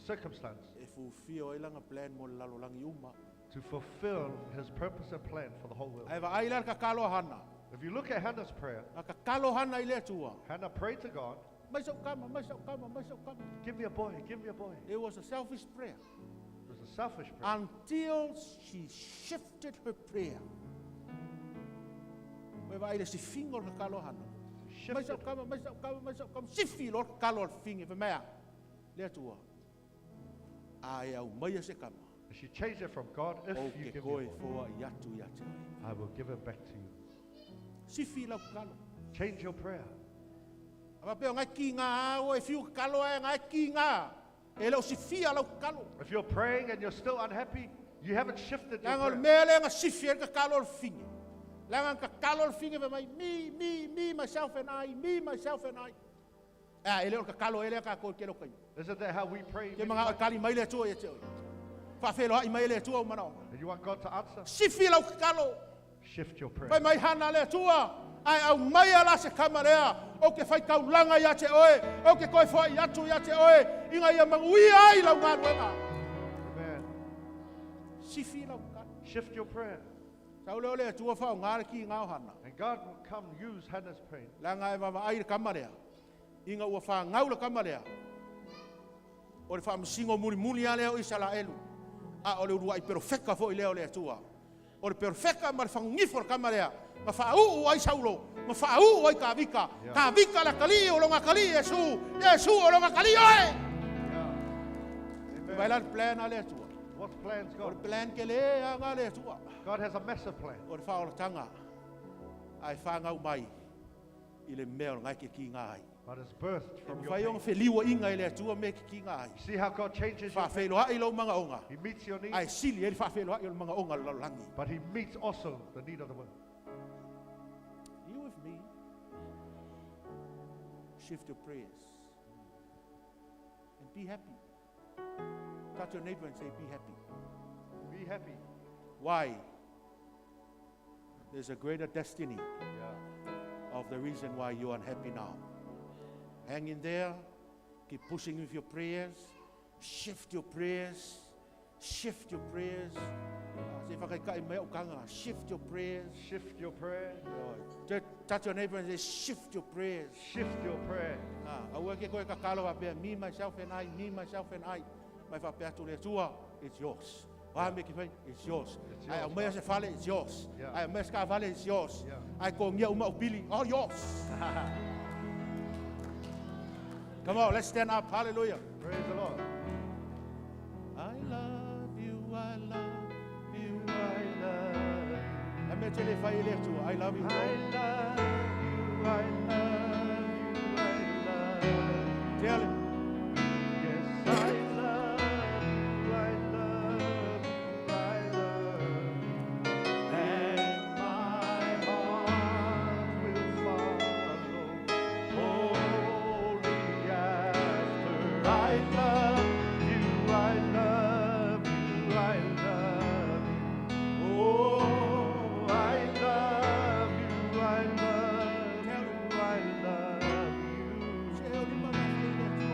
circumstance E fuwhia o ilanga plan mo le lalolangi uma. to fulfill his purpose and plan for the whole world. Ai va ai la ka kalo hana. If you look at Hannah's prayer, A ka kalo hana i le atua. Hannah prayed to God, Mai sau kama, mai sau kama, mai sau kama. give me a boy, give me a boy. It was a selfish prayer. It was a selfish prayer. Until she shifted her prayer. Mai va ai le si fingo le ka kalo hana. Mai sau Shifted. kama, mai sau kama, mai sau kama. Sifi lo ka kalo al fingi, fa mea. Le atua. Ai au mai e se kama. And she changed it from God, if O you ke give me a koe boy, foa i atu i ate oi. I will give it back to you. Sifi lau kalo. Change your prayer. A peo ngai ki ngā o e fiu kalo e ngai ki ngā. E leo sifia lau kalo. If you're praying and you're still unhappy, you haven't shifted your Langa o le prayer. mea lea nga sifi e ka kalo o le fingi. Langa ka kalo o le fingi fe mai, me, me, me, myself and I, me, myself and I. A, e leo ka kalo e lea ka koe ke leo kai. Isn't that how we pray? Ke many mga o times? kali mai le atua i te oi. Whawhelo ai mai le atua o mana And you want God to answer? Sifi lau kalo. Shift your prayer. Pai mai hana le atua. Ai au mai ala se kama lea. O ke whai kaulanga ia te oe. O ke koe whai atu ia te oe. Inga ia manguia ai lau ngā Amen. Sifi lau kalo. Shift your prayer. Sau leo le atua whao ngā le ki ngā o hana. And God will come use Hannah's pain. Langa e wawa ai le kama lea. Inga ua wha ngau le kama lea. O le whaamasingo muli muli a lea o Isaraelu. A o le urua i perofeka fo i lea o le atua. O le perofeka ma le whangifo le kama lea. Ma whauu ai Saulo. Ma whauu ai Kavika. Yeah. Kavika la kali o longa kali Yesu. Yesu o longa kali oe. Yeah. E vai Amen. la le plan a le atua. What plans O le God? plan ke le a ngā le atua. God has a massive plan. O le whaolatanga. Ai whangau mai. I le mea o le ngai ke ki ngā ai. But it's birthed from your Whai pain. onga wheliwa inga i le atua me ke ki ngā ai. See how God changes your pain? Whawhelo ai lau manga onga. He meets your Ai needs, sili e le whawhelo ai o le manga onga le lalolangi. but he meets also the need of the world. You with me? Shift your prayers. And be happy. Touch your neighbor and say, be happy. Be happy. Why? There's a greater destiny Yeah. of the reason why you're unhappy now. Hang in there. Keep pushing with your prayers. Shift your prayers. Shift your prayers. Say, "Whakaikai mai au kanga." Shift your prayers. Shift your prayer. Touch your neighbor and say, shift your prayers. Shift your prayer. Ah, aua ke koe kakalo wapea, me, myself and I, me, myself and I. Mai whapea atu le atua, it's yours. Wā me ki whai, it's yours. It's Ai, yours, au mea se fale, it's yours. Yeah. Ai, au mea se ka fale, it's yours. Yeah. Ai, ko ngia uma upili, all yours. Come on, let's stand up. Hallelujah. Praise the Lord. I love you, I love you, I love you. I mea te le whai le atua, I love you. I Lord. love you. I love you. I love you. Tell him. Yes, I love you. I love you. I love you. And my heart will follow wholly after. I love you. I love you. I love you. Oh, I love you. I love you. I love you.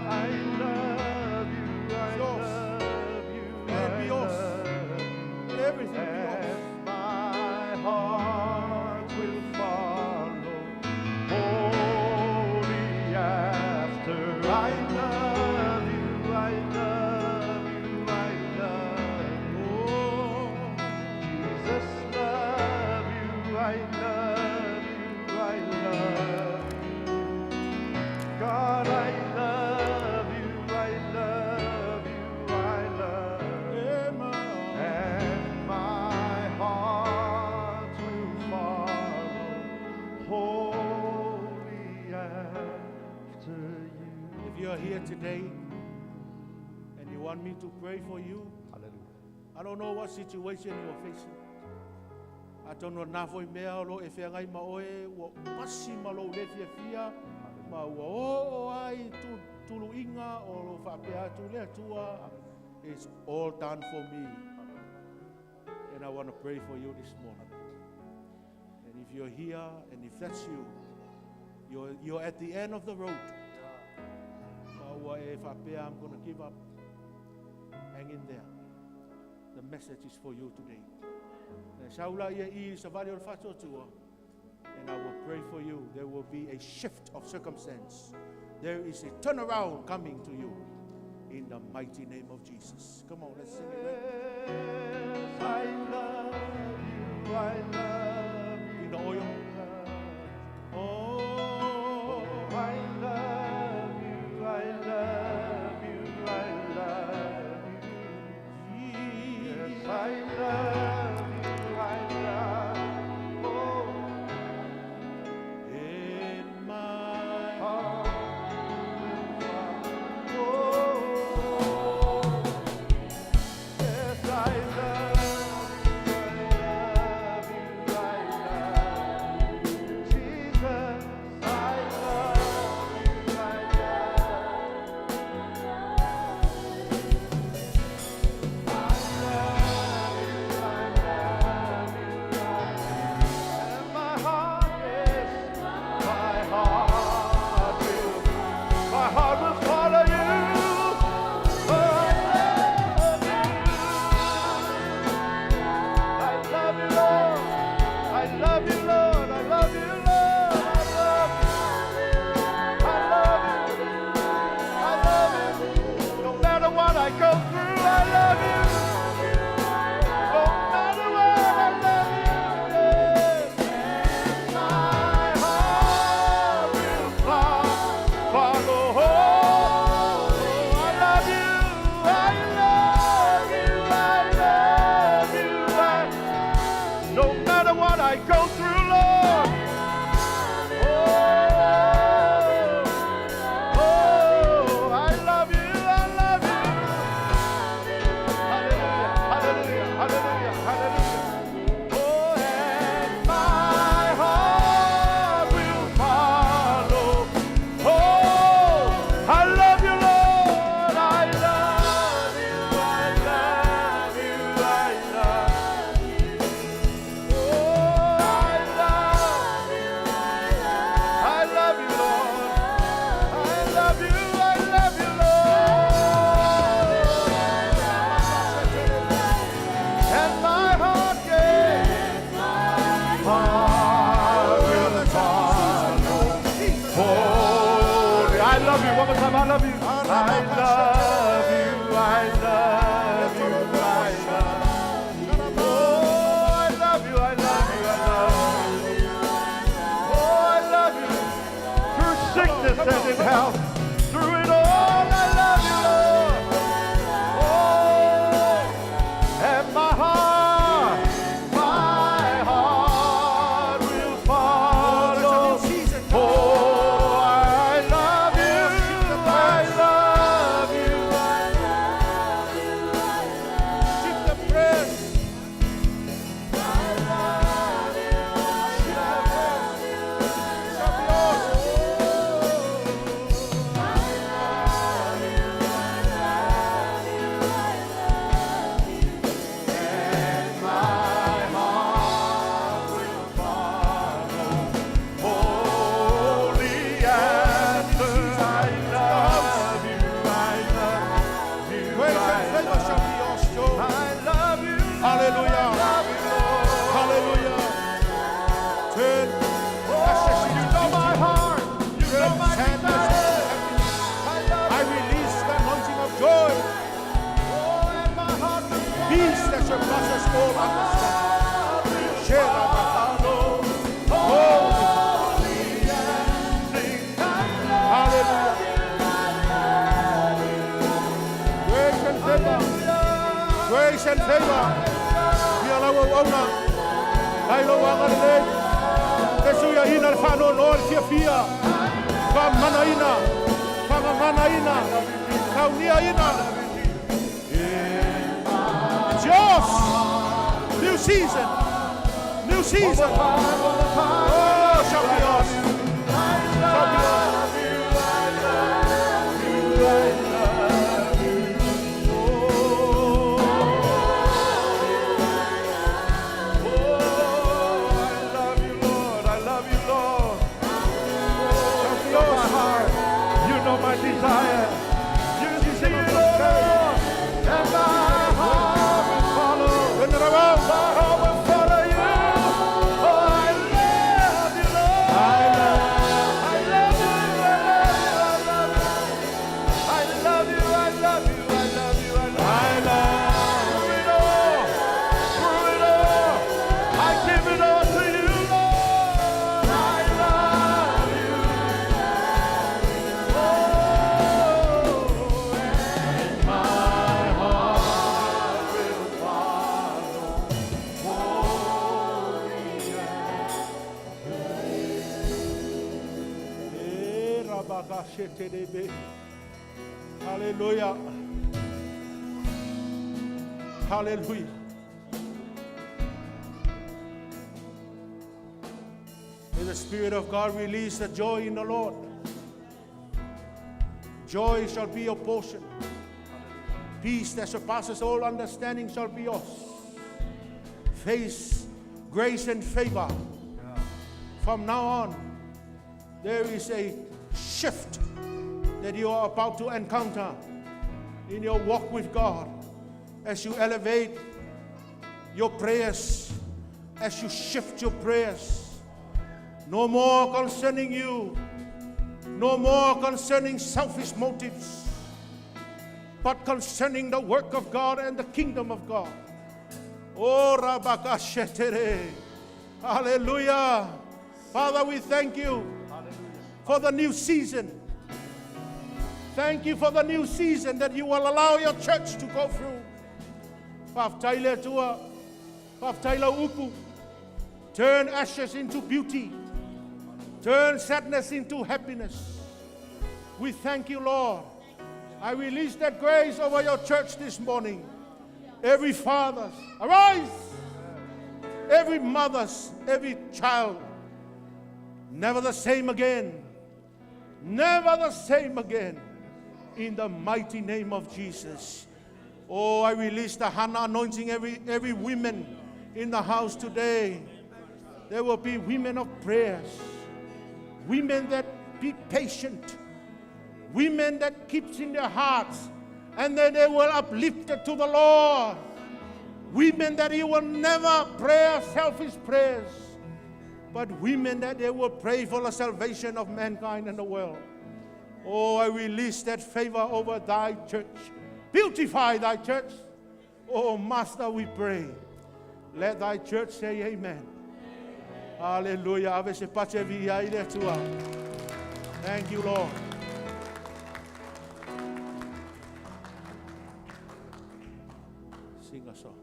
I love you, I It's yours. love you, Let it be I yours. love you. Let everything be yours. And my heart will follow wholly after. I love you, I are here today and you want me to pray for you, Hallelujah. I don't know what situation you are facing. Atonu o lena foi mea o lo o e feagai ma oe ua pasi ma lou le fiafia ma ua oo ai tuluiga o lo faapea atu le Atua, it's all done for me. And I want to pray for you this morning. And if you're here and if that's you, you're at the end of the road. Ma ua e faapea, I'm going to give up. Hang in there. The message is for you today. Saula ia i savali o le faatuatua, and I will pray for you. There will be a shift of circumstance. There is a turnaround coming to you in the mighty name of Jesus. Come on, let's sing it. Right? Yes, I love you, I love you. In the oil. Oh, I love you, I love you, I love you. Yes, I love you, I love oh, in my heart. Oh, yes, I love you, I love you, I love you. Jesus, I love you, I love you. I love you, I love you, I And my heart, yes, my heart will follow you. Oh, I love you. I love you, Lord. I love you, Lord. I love you, Lord. I love you. I love you. I love you. No matter what I go through, I love you. No matter what, I love you. Yeah. My heart will follow. Oh, I love you. I love you. I love you. No matter what I go through, Lord. Oh, oh, I love you. I love you. Hallelujah, hallelujah, hallelujah, hallelujah. Oh, and my heart will follow. Oh, I love you, Lord. I love you. I love you. I love you. Oh, I love you. I love you, Lord. I love you. I love you, Lord. And my heart, yeah, heart will follow. Holy, I love you. One more time, I love you. I love you. I love you. I love you. Oh, I love you. I love you. I love you. Oh, I love you. Through sickness and in health, through it all, I love you, Lord. Oh, and my heart will follow. Oh, I love you, I love you. Shift the prayers. Shall be yours. And my heart will follow. Holy answer, I love you, I love you, Grace I and favor shall be yours, Job. I love you, Lord. Hallelujah. I love you, Lord. Hallelujah. Turn Oh, you know my heart. You know turn my sadness desire. into happiness. I love I you. release the anointing of joy, Oh, and my heart will follow peace that surpasses all understanding. Share that. Holy and sing. I love Hallelujah. Grace and favor. Grace and favor. Ia lau auauna. Mai lou agalelei. Tesu ia ina le faanoanoa le fiafia. Faamamanaina. Faamamanaina. Kauniaina. It's yours. New season. New season. Oh, shall be yours. Shall be yours. Oh, I love you, Lord. I love you, Lord. Oh, you know my heart. You know my desire. You see it, Lord. And my heart will follow. My heart will follow you. Oh, I love you, Lord. I love you. I love you. I love you. I love you. I love you. I love you. Through it all. Through it all. I give it all to you, Lord. I love you. Oh, and my heart will follow. Holy. Eh, rabakasheterebe. Hallelujah. Hallelujah. May the Spirit of God release the joy in the Lord. Joy shall be your portion. Peace that surpasses all understanding shall be yours. Face, grace, and favor. From now on, there is a shift that you are about to encounter in your walk with God as you elevate your prayers, as you shift your prayers. No more concerning you, no more concerning selfish motives, but concerning the work of God and the kingdom of God. Oh, Rabakashetere. Hallelujah. Father, we thank you for the new season. Thank you for the new season that you will allow your church to go through. Faafetai le Atua. Faafetai lau upu. Turn ashes into beauty. Turn sadness into happiness. We thank you, Lord. I release that grace over your church this morning. Every father, arise. Every mother's, every child, never the same again. Never the same again. In the mighty name of Jesus. Oh, I release the Hannah anointing every woman in the house today. There will be women of prayers, women that be patient, women that keeps in their hearts, and then they will uplift it to the Lord. Women that he will never pray selfish prayers, but women that they will pray for the salvation of mankind and the world. Oh, I release that favor over thy church. Beautify thy church. Oh, Master, we pray. Let thy church say amen. Hallelujah. Ave se pache via i le Atua. Thank you, Lord. Sing a song.